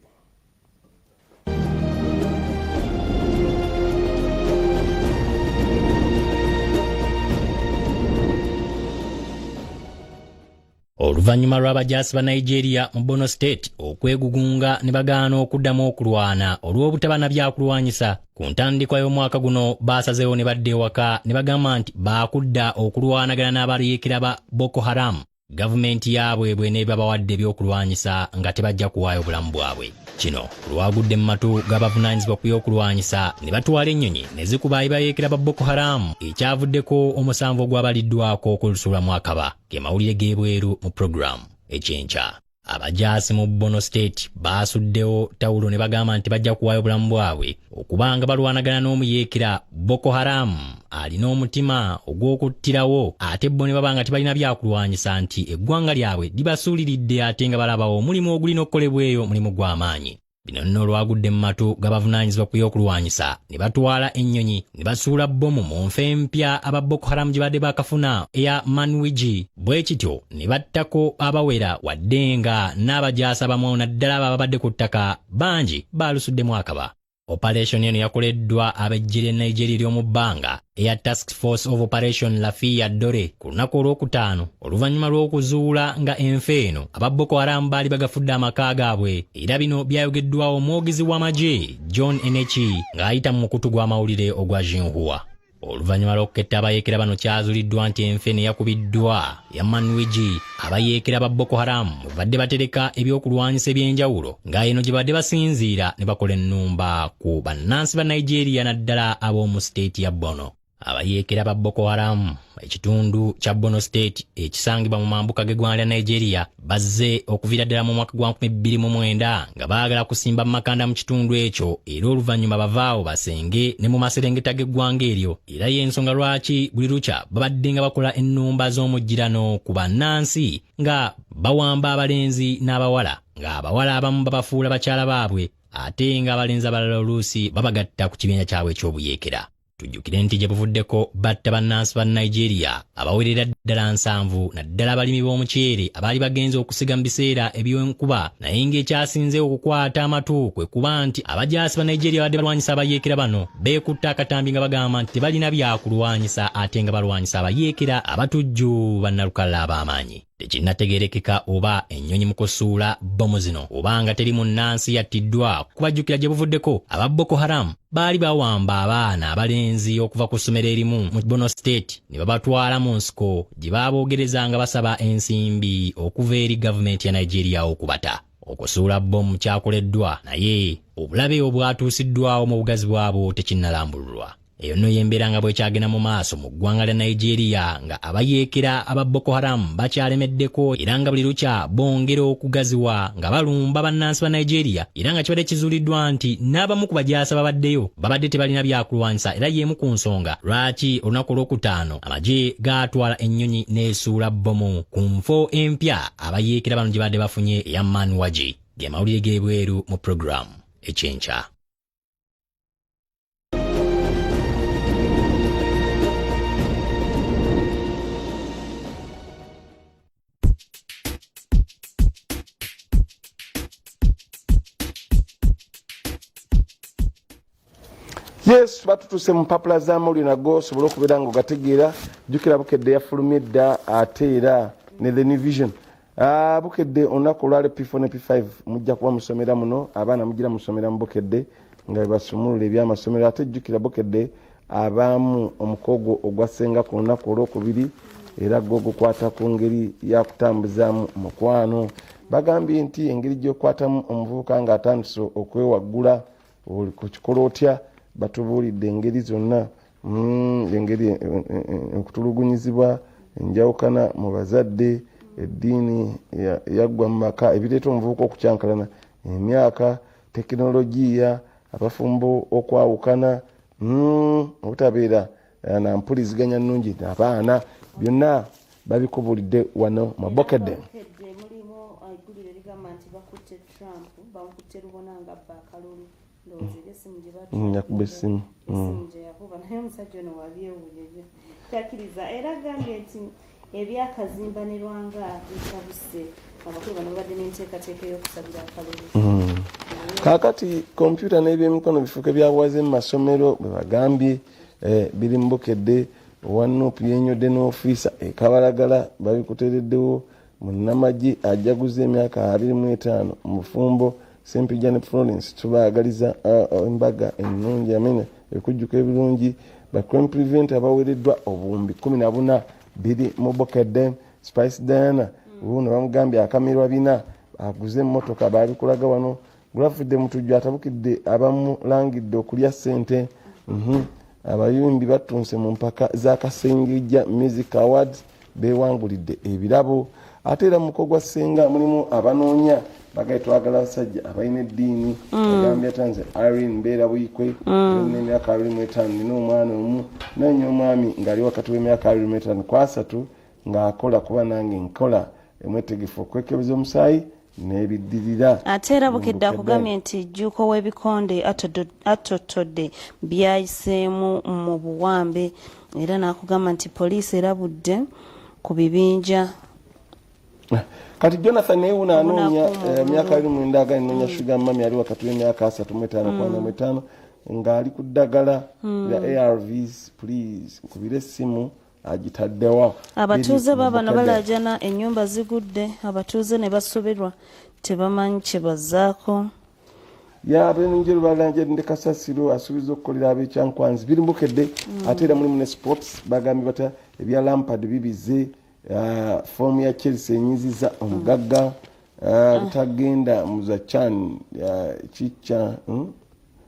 Oluvannyuma lw'abajaasi ba Nigeria mu Borno State okwegugunga ne bagaana okuddamu okulwana olw'obutaba na byakulwanyisa, ku ntandikwa y'omwaka guno baasazeewo ne badda ewaka ne bagamba nti baakudda okulwanagana n'abayeekera ba Boko Haram gavumenti yaabwe bw'eneeba bawadde ebyokulwanyisa nga tebajja kuwaayo bulamu bwabwe. Kino olwagudde mu matu g'abavunaanyizibwa ku by'okulwanyisa ne batwala ennyonyi ne zikuba abayeekera ba Boko Haram ekyavuddeko omusanvu ogwabaliddwako okulusuulamu akaba. Ge mawulire g'ebweru mu pulogulaamu Ekyenkya. Abajaasi mu Borno State baasuddewo tawulo ne bagamba nti bajja kuwaayo obulamu bwabwe okuba nga balwanagana n'omuyeekera Boko Haram alina omutima ogw'okuttirawo ate bo ne baba nga tebalina byakulwanyisa nti eggwanga lyabwe libasuuliridde ate nga balabawo omulimu ogulina okukolebwa eyo mulimu gw'amaanyi. Bino nno olwagudde mu matu g'abavunaanyizibwa ku by'okulwanyisa ne batwala ennyonyi ne basuula bbomu mu nfa empya aba Boko Haram gye badde baakafuna eya Manwiji bwe kityo ne battako abawera wadde nga n'abajaasi abamu naddala abo ababadde ku ttaka bangi baalusuddemu akaba. Operation eno yakoleddwa ab'eggye lya Nigeria ery'omu bbanga eya Task Force of Operation Lafiya Dore ku lunaku olwokutaano oluvannyuma lw'okuzuula nga enfa eno aba Boko Haram baali bagafudde amaka gaabwe era bino byayogeddwawo omwogezi w'amagye John Enechi ng'ayita mu mukutu gw'amawulire ogwa Xinhua. Oluvannyuma lw'okuketta abayeekera bano kyazuliddwa nti enfe ne yakubiddwa ya Manwiji abayeekera ba Boko Haram mwe badde batereka ebyokulwanyisa eby'enjawulo nga eno gye badde basinziira ne bakola ennumba ku bannansi ba Nigeria naddala ab'omu siteeti ya Borno. Abayeekera ba Boko Haram ekitundu kya Borno State ekisangibwa mu mambuka g'eggwanga lya Nigeria bazze okuviira ddala mu mwaka gwa 2009 nga baagala kusimba makanda mu kitundu ekyo era oluvannyuma bavaawo basenge ne mu maserengeta g'eggwanga eryo era y'ensonga lwaki buli lukya babadde nga bakola ennumba z'omujjirano ku bannansi nga bawamba abalenzi n'abawala ng'abawala abamu babafuula bakyala baabwe ate ng'abalenzi abalala oluusi babagatta ku kibinja kyabwe eky'obuyeekera. Tujjukire nti gye buvuddeko batta bannansi ba Nigeria abawerera ddala 70 naddala abalimi b'omuceere abaali bagenze okusiga mu biseera eby'enkuba naye ng'ekyasinze okukwata amatu kwe kuba nti abajaasi ba Nigeria babadde balwanyisa abayeekera bano beekutte akatambi nga bagamba nti tebalina byakulwanyisa ate nga balwanyisa abayeekera abatujju bannalukalala ab'amaanyi. Tekinnategeerekeka oba ennyonyi mu kusuula bbomu zino oba nga teri munnansi yattiddwa kubajjukira gye buvuddeko aba Boko Haram baali bawamba abaana abalenzi okuva ku ssomero erimu mu Borno State ne babatwala mu nsiko gye baaboogereza nga basaba ensimbi okuva eri gavumenti ya Nigeria okubata. Okusuula bbomu kyakoleddwa naye obulabe obwatuusiddwawo mu bugazi bwabwo tekinnalambululwa. Eyo nno y'embeera nga bw'ekyagenda mu maaso mu ggwanga lya Nigeria nga abayeekera aba Boko Haram bakyalemeddeko era nga buli lukya bongera okugaziwa nga balumba bannansi ba Nigeria era nga kibadde kizuuliddwa nti n'abamu ku bajaasi ababaddeyo babadde tebalina byakulwanyisa era y'emu ku nsonga lwaki olunaku olwokutaano amagye gaatwala ennyonyi n'esuula bbomu ku nfo empya abayeekera bano gye badde bafunye eya Manwaji. Ge mawulire g'ebweru mu pulogulaamu Ekyenkya. Yes, batutuse mu mpapula z'amawulire nago osobole okubeera nga ogategeera. Jjukira Bukedde yafulumye dda ate era ne The New Vision. Bukedde olunaku olwale P4 ne P5 mujja kuba musomera muno, abaana mugira musomera mu Bukedde nga bebasumulula ebyamasomero. Ate jjukira Bukedde abaamu omukogo ogwa ssenga ku lunaku olwokubiri era gwo gukwata ku ngeri ya kutambuzaamu mukwano. Bagambye nti engeri gy'okwatamu omuvubuka ng'atandise okwewaggula okikola otya, batubuulidde engeri zonna, engeri okutulugunyizibwa, enjawukana mu bazadde, eddiini yaggwa mu maka, ebireeta omuvubuka okukyankalana, emyaka, tekinologiya, abafumbo okwawukana, obutabeera na mpuliziganya nnungi n'abaana, byonna babikubulidde wano mu Bukedde. Yakuba essimu. Naye omusajja ono wabyewuunyo takkiriza era agambye nti ebyakazimba ne Lwanga bitabuse abakulu bano babadde n'enteekateeka ey'okusabira akalulu. Kaakati kompyuta n'ebyemikono bifuuke byabuwaze mu masomero bwe bagambye, biri mu Bukedde. Owa Nup yenyodde n'ofiisa e Kabalagala babikuteereddewo. Munnamagye ajaguza emyaka 25 mufumbo. Sempijja ne Florence tubaagaliza embaga ennungi, amina, ebikujjuko ebirungi. Ba crime prevent abaweereddwa obuwumbi 14 biri mu Bukedde. Spice Diana wuuno bamugambye akamirwa bina aguze emmotoka, babikulaga wano. Gulafudde Mutujju atabukidde abamulangidde okulya ssente. Abayimbi batunse mu mpaka za Kasengejja Music Awards, bewangulidde ebirabo. Ate era muko gwa ssenga mulimu abanoonya, bagaye twagala abasajja abalina eddiini. Agambye ata nze Irene, mbeera Buyikwe, n'emyaka 25, nina omwana omu, noonya omwami ng'ali wakati w'emyaka 25 ku 30, ng'akola kuba nange nkola, emwetegefu okwekebeza omusaayi n'ebiddirira. Ate era Bukedde akugambye nti Jjuuko w'ebikonde atottodde byayiseemu mu buwambe, era n'akugamba nti poliisi erabudde ku bibinja. Kati Jonathan naye wuno anoonya Obunaku emyaka 29, agani noonya sugar mummy ali wakati w'emyaka 35 ku 45, ng'ali ku ddagala lya ARVs, please nkubire essimu, agitaddewa. Abatuuze Biri mu baabano Bukedde. balaajana, ennyumba zigudde, abatuuze ne basoberwa, tebamanyi kye bazzaako. Yabenjeru balanjadde kasasiro, asuubiza okukolera ab'Ekyankwanzi, biri Bukedde. Ate era mulimu ne sports, bagambye batya ebya Lampard bibize, foomu ya Chelsea enyiziza omugagga, butagenda muzachan kikya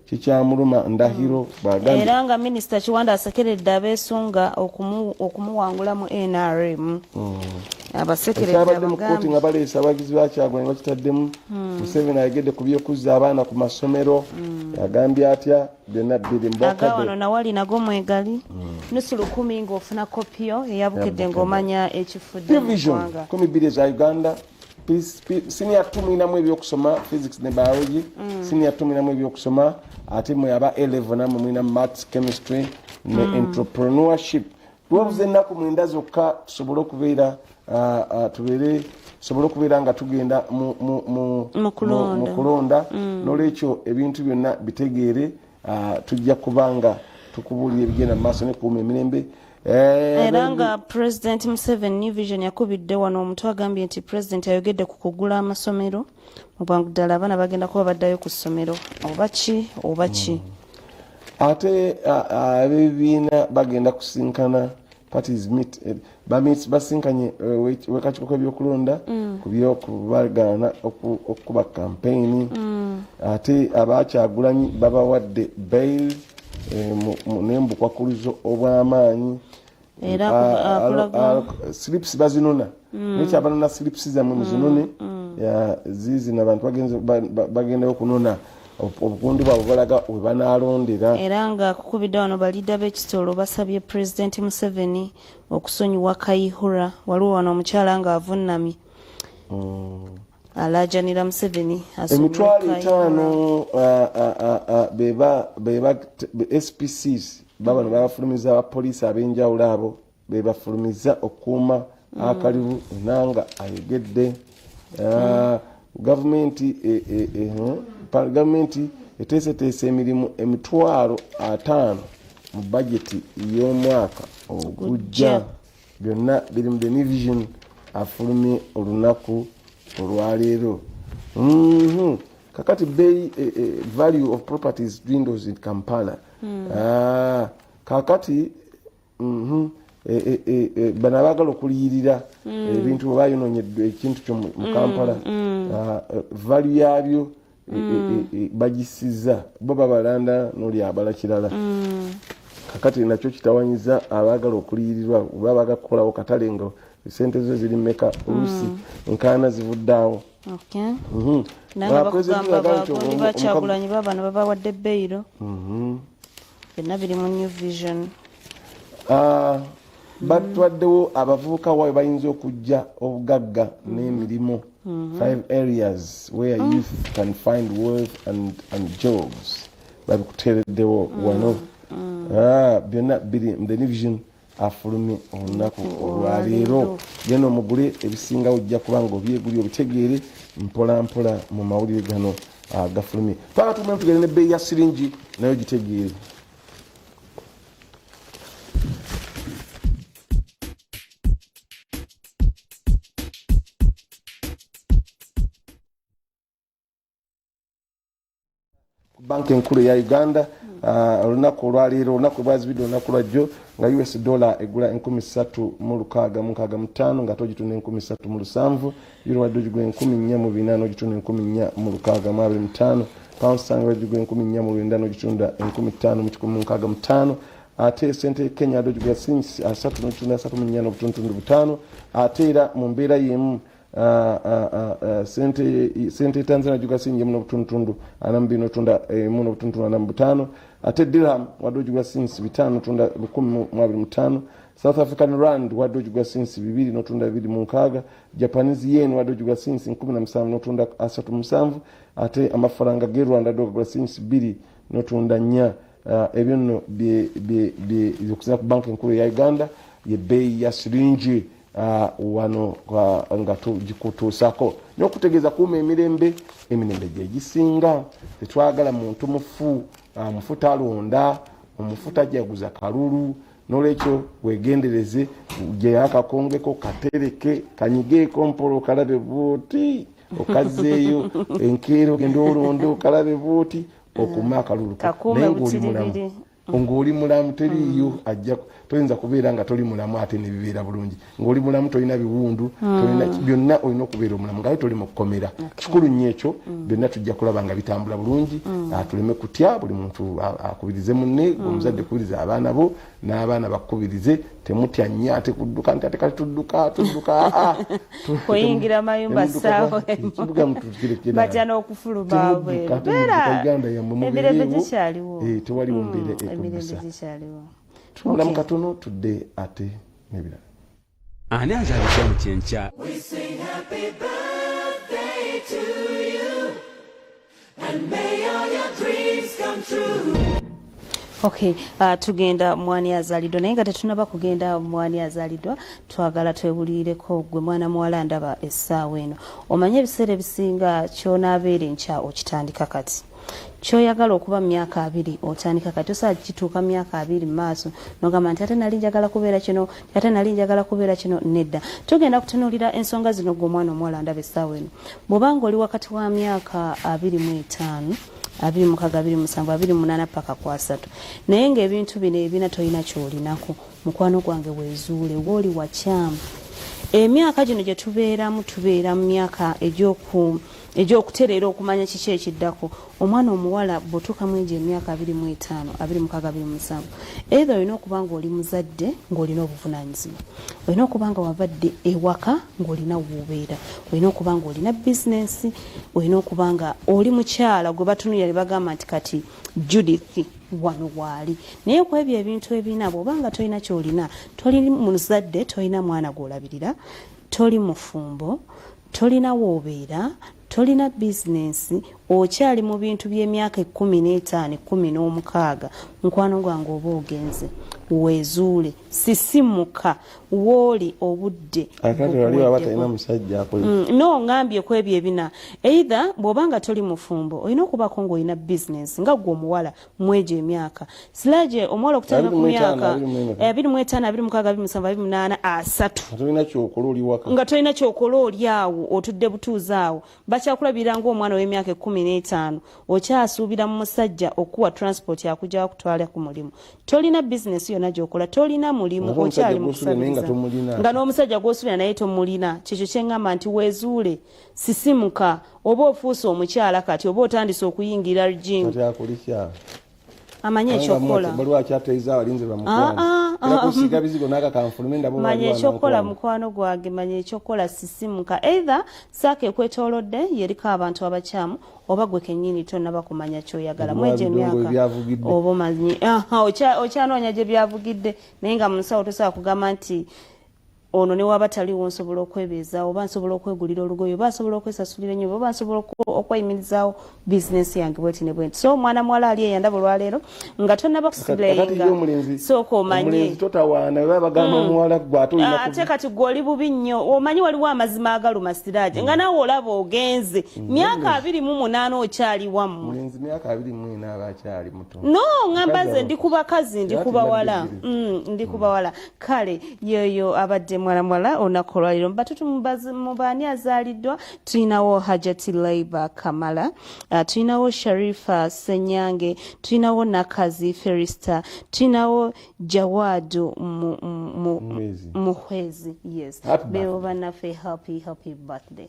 kikyamuluma Ndahiro bwagambye. Era nga minisita Kiwanda asekeredde abeesunga okumuwangula mu NRM, abasekeredde. Ekyabadde mu kooti Abagambye nga baleese abagizi ba Kyagulanyi bakitaddemu. Museveni ayogedde ku byokuzza abaana ku masomero, agambye atya, byonna biri aga mbokadde. Wano nawali nago mwegali nusu lukumi ng'ofuna kopiyo eya Bukedde ng'omanya ekifudde mu Division ggwanga. 12 eza Uganda. Senior 2 mulinamu ebyokusoma physics ne biology. Senior 2 mulinamu ebyokusoma, ate mwe aba A level namwe mulina maths, chemistry ne entrepreneurship. Tuwabuza ennaku 9 zokka tusobole okubeera tubeere tusobole okubeera nga tugenda Mu kulonda. Mu kulonda. Nolwekyo ebintu byonna bitegeere, tujja kubanga tukubuulira ebigenda mu maaso nekuuma emirembe. Era nga President Museveni, New Vision yakubidde wano omutwe, agambye nti President ayogedde ku kugula amasomero mu bwangu ddala, abaana bagenda kuba baddayo ku ssomero, oba ki oba ki. Ate ab'ebibiina bagenda kusinkana, parties meet, basinkanye wekakiiko k'ebyokulonda ku byokubagaana okukuba kampeyini. Ate abakyagulanyi babawadde bail nembukwakulizo obw'amaanyi. Era Slips bazinona. Naye kyabanona slips zammwe muzinone. Ya, ziizino abantu bagendayo okunona obukundi bwabwe balaga we banalondera. Era nga kukubidde wano, baliida b'ekitolo basabye Pulezidenti Museveni okusonyiwa Kayihura. Waliwo wano omukyala ng'avunnamye alaajanira Museveni asonyiwe Emitwalo Kayihura. 5 beba SPCs babano babafulumiza abapoliisi ab'enjawulo, abo bebafulumiza okukuuma akalibu. Enanga ayogedde. Gavumenti gavumenti eteeseteese emirimu 500,000 mu bajeti y'omwaka ogujja. Byonna biri mu The New Vision afulumye olunaku olwaleero. Kakati bei value of properties dwindles in Kampala. Ah, kakati bano abaagala okuliyirira ebintu bwe bayononye ekintu kyo mu Kampala, value yabyo bagisiza, bo babalanda noli abala kirala. Kakati nakyo kitawanyiza abaagala okuliyirirwa, oba abaagala kukolawo katale nga sente zo ziri meka, oluusi enkaana zivudde awo. Nanga Ah, President bakugamba yagambye nti bagundi bakyagulanyi babano babawadde beyiro. Byonna biri mu New Vision. Ah, batwaddewo abavubuka waawe bayinza okujja obugagga n'emirimu. Five areas where youth can find wealth and jobs babikuteereddewo wano. Ah, byonna biri mu The New Vision afulumye olunaku olwaleero. Genda omugule ebisingawo, ojja kuba nga obyeguli obitegeere mpola mpola mu mawulire gano gafulumye. Twala tumemu tugende nebbeeyi ya siringi nayo gitegeere. Banka enkulu eya Uganda olunaku olwaleero, olunaku lwazibidde olunaku lwajjo, nga US dollar egula 3665, nga togitunda 3700. Euro wadde ogigula 4400, n'ogitunda 4625. Pound sterling wadde ogigula 4900, n'ogitunda 5165. Ate sente Kenya wadde ogigula silingi 30, n'ogitunda 34.5. Ate era mu mbeera y'emu sente Tanzania ogigula silingi 1.42, n'otunda 1.45. Ate dirham wadde ogigula silingi 5, n'otunda 1025. South African rand wadde ogigula silingi 2, n'otunda 260. Japanese yen wadde ogigula silingi 17, n'otunda 37. Ate amafaranga ge Rwanda wadde ogagula silingi 2, n'otunda 4. Ebyo nno okusinza ku banka enkulu eya Uganda, yebbeeyi ya siringi wano nga tugikutuusako n'okutegeeza kuuma emirembe. Emirembe gyegisinga. Tetwagala muntu mufu. Mufu talonda, omufu tajaguza kalulu. Nolwekyo wegendereze, gyeyakakongeko katereke, kanyigeeko mpola, okalabe bwoti, okazeeyo enkeera, ogende olonde, okalabe bwoti, okume akalulu. Naye ngaoli mulamu, ng'oli mulamu, teriiyo ajja. Toyinza kubeera nga toli mulamu ate nebibeera bulungi. Ng'oli mulamu, tolina biwundu, tolina byonna, olina okubeera omulamu nga toli mu kkomera. Kikulu nnyo ekyo. Byonna tujja kulaba nga bitambula bulungi. Tuleme kutya. Buli muntu akubirize munne. Omuzadde kubiriza abaana bo, n'abaana bakubirize. Temutya nnyo ate kudduka nti ate kati tudduka tudduka. Kuyingira mayumba saawa, batya n'okufuluma. Uganda yammwe. Emirembe gikyaliwo. Tewaliwo mbeera ekuddusa. Tumulamu katono, tudde ate n'ebirala. Ani azaalidde mu kyenkya? We sing happy birthday to you, and may all your dreams come true. Okay, tugenda mwani azaliddwa, naye nga tetunaba kugenda mwani azaliddwa, twagala twewulireko gwe mwana muwala ndaba essaawa eno. Omanye ebiseera ebisinga kyonaabeera enkya okitandika kati. Kyoyagala okuba mu myaka 20 otandika kati. Tosobola kituuka mu myaka 20 mu maaso nogamba nti ate nali njagala kubeera kino, ate nali njagala kubeera kino. Nedda. Tugenda kutunuulira ensonga zino. Gwe omwana omuwala ndaba essaawa eno, bw'obanga oli wakati wa myaka 25, 26, 27, 28 paka ku 30, naye ng'ebintu bino ebina tolina kyolinako, mukwano gwange, weezuule wooli wakyamu. Emyaka gino gye tubeeramu, tubeera mu myaka egy'okutereera okumanya kiki ekiddako. Omwana omuwala bw'otuuka mu egyo emyaka 25, 26, 27, either olina okuba ng'oli muzadde, ng'olina obuvunaanyizibwa, olina okuba nga wavadde ewaka ng'olina w'obeera, olina okuba ng'olina bizinensi, olina okuba nga oli mukyala gwe batunulira ne bagamba nti kati Judith wano waali. Naye ku ebyo ebintu ebina bw'oba nga tolina kyolina, toli muzadde, tolina mwana gw'olabirira, toli mufumbo, tolina woobeera, tolina bizinensi, okyali mu bintu by'emyaka 15, 16, mukwano gwange, oba ogenze. Weezuule, sisimuka wooli, obudde. Akati wali waba talina musajja akola. No, ngambye ku ebyo ebina, either bw'oba nga toli mufumbo, olina okubaako ng'olina bizinensi nga gwe omuwala mwegyo emyaka. Siraje, omuwala okutandika ku 25, myaka 25. 25, 26, 27, 28, 30, Nga tolina kyokola, oli waka. Nga tolina kyokola, oli awo otudde butuuzi awo, bakyakulabirira ng'omwana ow'emyaka 15, okyasuubira mu musajja okuwa transport akujja akutwala ku mulimu. Tolina bizinesi yonna gy'okola, tolina mulimu, Nga n'omusajja okyali mu gw'osuubira naye nga kusabiriza. tomulina. Nga n'omusajja gw'osuubira naye tomulina. Kyekyo kyeŋŋamba nti weezuule, sisimuka. Oba ofuuse omukyala kati, oba otandise okuyingira gym. Kati akulikya. Amanye ekyokukola. Waliwo akyateiza abalinze bamukwano. Ah, ah, Era ah, kusiiga bizigo n'akakanfulume ndaba. Manya ekyokukola, mukwano gwange, manya ekyokukola, sisimuka. Either saaka ekwetoolodde yeriko abantu abakyamu, oba gwe kennyini tonnaba kumanya kyoyagala mwegyo emyaka. Ebyavugidde. Oba omanyi aha, okyanoonya gye byavugidde, naye nga mu nsawo tosobola kugamba nti ono ne waba taliwo nsobola okwebeezaawo, oba nsobola okwegulira olugoye, oba nsobola okwesasulira ennyumba, oba nsobola okweyimirizaawo bizinesi yange bweti ne bwenti. So omwana muwala ali eyandaba olwaleero nga tonnaba Akati ye kusilayinga, omulenzi, sooka omanye. Omulenzi totawaana, bwe bagamba omuwala gwe ate olina. Ate kati gwe oli bubi nnyo. Omanyi waliwo amazima agaluma, Siraaje, nga naawe olaba ogenze myaka 28, okyali wammwe. Omulenzi myaka 24 aba akyali muto. No, ngamba Mukazi nze ndi ku bakazi, ndi Era ku bawala. tulina Ndi ku bawala. Kale yoyo abadde. mwana muwala olunaku olwaliro batutu mu baani azaaliddwa tulinawo Hajati Laiba Kamala, tulinawo Sharifa Senyange, tulinawo Nakazi Ferista, tulinawo Jawadu Muhwezi. Yes, bebo bannaffe. Happy happy birthday.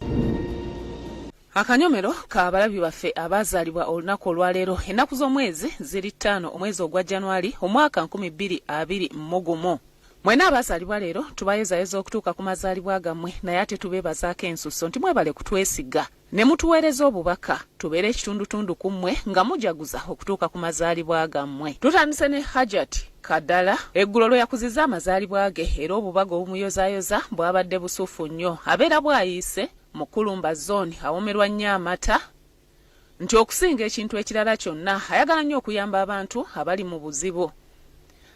Akanyomero k'abalabi baffe abaazaalibwa olunaku olwaleero, ennaku z'omwezi ziri 5 omwezi ogwa Januari omwaka 2021. Mwena abazaalibwa leero tubayozayoza okutuuka ku mazaalibwa gammwe, naye ate tubeebazaako ensusso nti mwebale kutwesiga ne mutuweereza obubaka tubeere ekitundutundu ku mmwe nga mujaguza okutuuka ku mazaalibwa gammwe. Tutandise ne Hajat Kadala, eggulo lwe yakuzizza amazaalibwa ge era obubaga obumuyozayoza bwabadde busufu nnyo. Abeera bwayiise mu Kulumba Zone, awomerwa nnyo amata nti okusinga ekintu ekirala kyonna ayagala nnyo okuyamba abantu abali mu buzibu.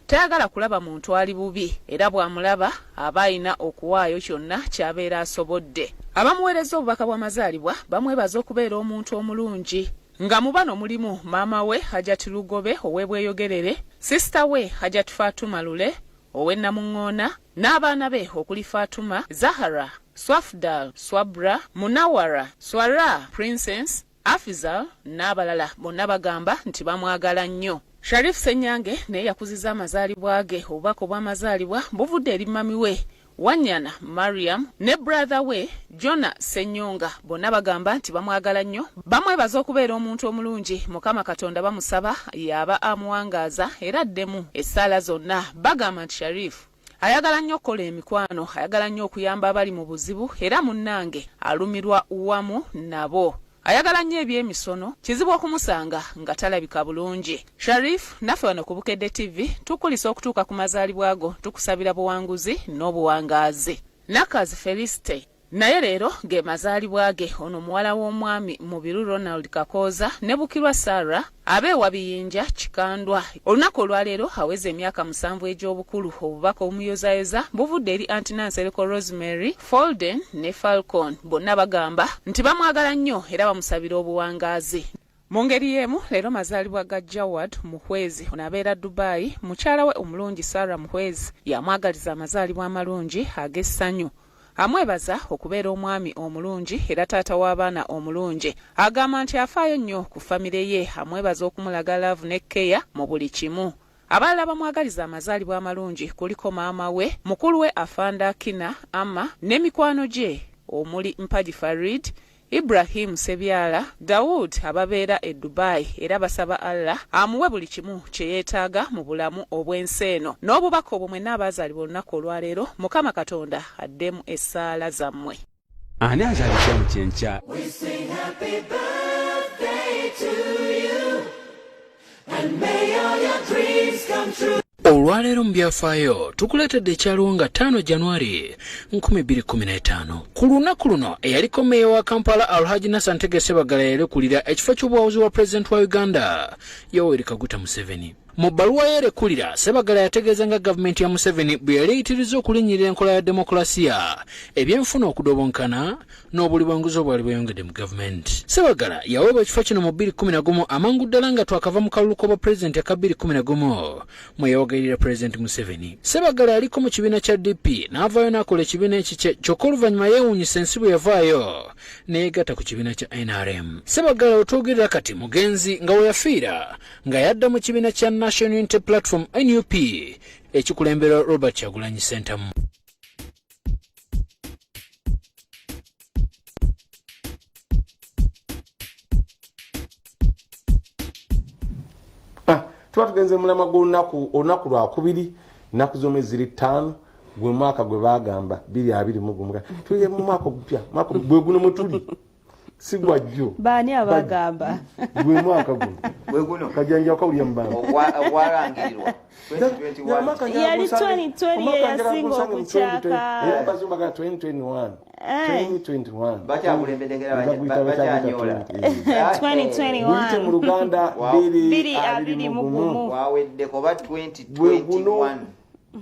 Tayagala kulaba muntu ali bubi era bw'amulaba aba alina okuwaayo kyonna ky'abeera asobodde. Abamuweerezza obubaka bw'amazaalibwa bamwebaza okubeera omuntu omulungi nga mu bano mulimu maama we Hajat Lugobe ow'e Bweyogerere, sisita we Hajat Fatuma Lule ow'e Namuŋŋoona n'abaana be okuli Fatuma, Zahara, Swafdal, Swabra, Munawara, Swarah, Princess, Afizal n'abalala bonna bagamba nti bamwagala nnyo. Sharif Ssenyange naye yakuzizza amazaalibwa ge. Obubaka obw'amazaalibwa buvudde eri mami we Wanyana Mariam ne brother we Jonah Ssenyonga bonna bagamba nti bamwagala nnyo. Bamwebaza okubeera omuntu omulungi. Mukama Katonda bamusaba y'aba amuwangaaza era addemu essaala zonna. Bagamba nti Sharif ayagala nnyo okukola emikwano, ayagala nnyo okuyamba abali mu buzibu era munnange alumirwa wamu nabo. Ayagala nnyo eby'emisono, kizibu okumusanga nga talabika bulungi. Sharif, naffe wano ku Bukedde TV tukukulisa okutuuka ku mazaalibwa go, tukusabira buwanguzi n'obuwangaazi. Nakazi Felicity naye leero ge mazaalibwa ge. Ono muwala w'omwami Mubiru Ronald Kakooza ne Bukirwa Sarah ab'e Wabiyinja Kikandwa. Olunaku olwaleero aweza emyaka 7 egy'obukulu. Obubaka obumuyozayoza buvudde eri Aunty Nansereko Rosemary, Folden ne Falcon. Bonna bagamba nti bamwagala nnyo era bamusabira obuwangaazi. Mu ngeri y'emu leero mazaalibwa ga Jawad Muhwezi, ono abeera Dubai. Mukyala we omulungi Sarah Muhwezi y'amwagaliza amazaalibwa amalungi ag'essanyu. Amwebaza okubeera omwami omulungi era taata w'abaana omulungi. Agamba nti afaayo nnyo ku famire ye. Amwebaza okumulaga laavu ne kkeya mu buli kimu. Abalala abamwagaliza amazaalibwa amalungi kuliko maama we, mukulu we Afande Akina Ama ne mikwano gye omuli Mpagi Farid, Ibrahim Sebyala, Daud ababeera e Dubai era basaba Allah amuwe buli kimu kye yeetaaga mu bulamu obw'ensi eno. N'obubaka obwo mwenna abaazaalibwa olunaku olwaleero Mukama Katonda addemu essaala zammwe. Ani azaalidde mu kyenkya? We sing happy birthday to you, and may all your dreams come true. Olwaleero mu byafaayo tukuleetedde ekyaliwo nga 5 Januari 2015. Ku lunaku luno eyaliko meeya wa Kampala Alhaji Nasser Ntege Ssebaggala yalekulira ekifo ky'obuwabuzi bwa pulezidenti wa Uganda Yoweri Kaguta Museveni. Mu bbaluwa ye erekulira, Ssebaggala yategeeza nga gavumenti ya Museveni bwe yali eyitirizza okulinnyirira enkola ya demokulasiya, ebyenfuna okudobonkana n'obuli bw'enguzi obwali bweyongedde mu gavumenti. Ssebaggala yaweebwa ekifo kino mu bbiri kkumi na gumu amangu ddala nga twakava mu kalulu k'obwa pulezidenti aka bbiri kkumi na gumu mwe yawagirira pulezidenti Museveni. Ssebaggala yaliko mu kibiina kya DP n'avaayo n'akola ekibiina ekikye kyokka oluvannyuma yeewuunyisa ensi bwe yavaayo ne yeegatta ku kibiina kya NRM. Ssebaggala wetwogerera kati mugenzi nga we yafiira nga yadda mu kibiina kya National Unity Platform NUP ekikulemberwa Robert Kyagulanyi Ssentamu. Tuba tugenze mulamwa gw'olunaku, olunaku lwakubiri, nnaku z'omwezi ziri 5, gwe mwaka gwe bagamba bbiri abiri mu gumu. Tuli mu mwaka ogupya, mwaka gwe guno mwe tuli, si gwa jjo. Baani abagamba? Gwe mwaka guno. Gwe guno. Kajanja wakawulira mu bantu. Ogwalangirirwa. 2021. Yali 2020 ye yasinga okukyaka. Era abazungu bagamba 2021. 2021. Bakyakulembedde ngera bakyanyola. 2021. Guyite mu Luganda bbiri abiri mu gumu. Waweddeko oba 2021.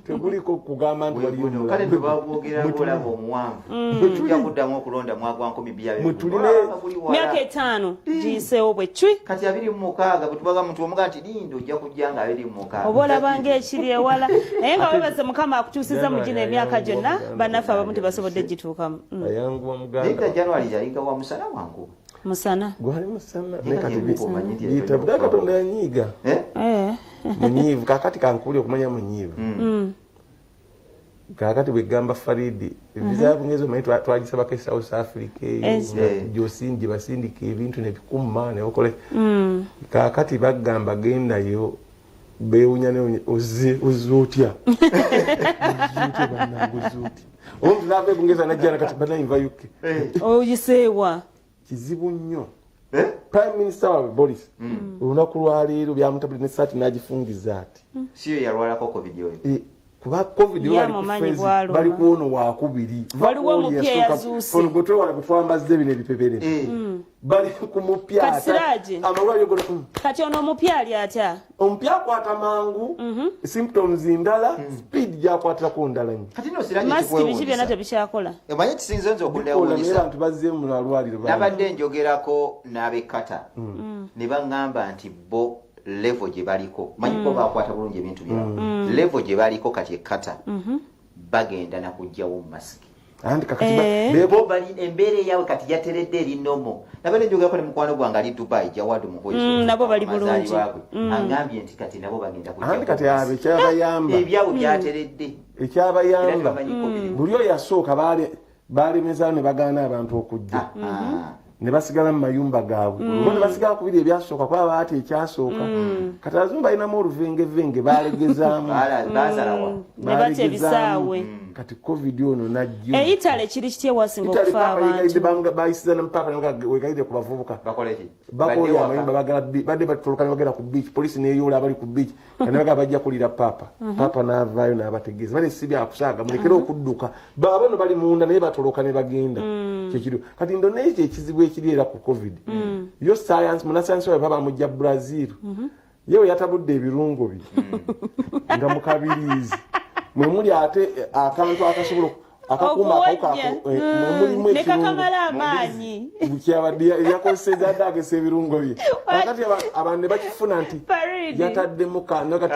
Teguliko kugamba nti waliyo Guno, kale omulabe. nebagwogera ngolaba omuwanvu. Mm. Tujja kuddamu okulonda mwaka 2020. Mwetulina- Olaba guli wala. Myaka 5 giyiseewo bwe cwi. Kati 26 bwe tubaga muntu omuga nti linda ojja kujja nga 26. Oba olaba ng'ekiri ewala, naye nga webaze Mukama akutuusiza mu gino emyaka gyonna. Bannaffe abamu tebasobodde gituukamu. Ayanguwa. Naye Muganda. January yalinga wa musana wangu. Musana. Gwali musana. Naye Naye kati kati enkuba omanyi nti biyita etonya. Katonda yanyiiga. Eh. Munyiivu. Kakati kankubuli okumanya munyiivu. Kakati bwegamba Faridi, visa ya Bungereza omanyi twagisabako e South Africa eyo. Gyosi basindika ebintu nebikumma nebakole. Kakati bagamba gendayo, bewunya newunya, ozze ozze otya? Ozze otya bannange, ozze otya? Omuntu nava e Bungereza najjana kati banayiva UK. Oyiseewa. Kizibu nnyo. Prime Minister waabwe Boris, olunaku lwaleero byamutabudde nesaati n'agifungiza ati. Siyo yalwalako COVID oyo? Eh, kuba COVID Ye bali ku amumanyi phase, bw'aluma. bali ku ono wakubiri. Waliwo omupya eyazuuse. Ono gwe twewala gwe twambazza bino ebipepere, bali ku mupya. Kati Siraje. Amalwaliro gona. Kati ono omupya ali atya? Omupya akwata mangu, symptoms ndala, speed gyakwatirako ndala nnyo. Kati no Siraje, Masiki biki byonna kikwewuunyisa. tebikyakola. Omanyi ekisinze nze Bikola, naye okunewuunyisa, abantu bazze mu malwaliro bangi. nabadde njogerako n'ab'e Qatar ne baŋŋamba nti bo level gye baliko, manyi bo bakwata bulungi ebintu byabwe, level gye baliko kati e Qatar bagenda nakugjawo masiki. Anti kakati Bo bali embeera eyaabwe kati yateredde eri normal. Nabadde njogerako ne mukwano gwange ali Dubai, Jawadu Muhwezi, Nabo bali bulungi. amazaalibwa gwe. Aŋŋambye nti kati nabo bagenda Anti kati abo ekyabayamba ebyabwe byateredde. Ekyabayamba, Era tebamanyi COVID. buli oyo yasooka balemezayo ne bagaana abantu okujja ne basigala mu mayumba gaabwe. Bo ne basigala kubiri ebyasooka kuba baati ekyasooka. Kati abazungu balinamu oluvengevenge, balegezaamu. Baazalawa. Ne batya ebisaawe. Kati COVID ono najjo. E Italy kiri kitya ewasinga Italy okufa papa abantu? yegayidde, bayisiza ne mupapa wegayidde ku bavubuka. Bakola ki? Bakola Badde waka. amayumba, bagala badde batoloka ne bagenda ku beach, polisi neyoola abali ku beach. Kati ne bagamba bajja kulira papa. Papa n'avaayo n'abategeeza bale si byakusaaga, mulekere okudduka, baaba no bali munda naye batoloka ne bagenda. Kyekiriwo kati ndo naye kyekizibu ekiri era ku COVID. Yo science, munasayansi wabe baba mujja Brazil, ye we yatabudde ebirungo bye nga mu kabiriizi mwe muli ate akantu akasobola akakuuma akawuka Okuwonya. ako, mwe mulimu Ne ekirungo. kakamala amaanyi. Kyabadde yakozeseza dde agesa ebirungo bye. Kakati abantu ne bakifuna nti Faridi. yataddemu kano kati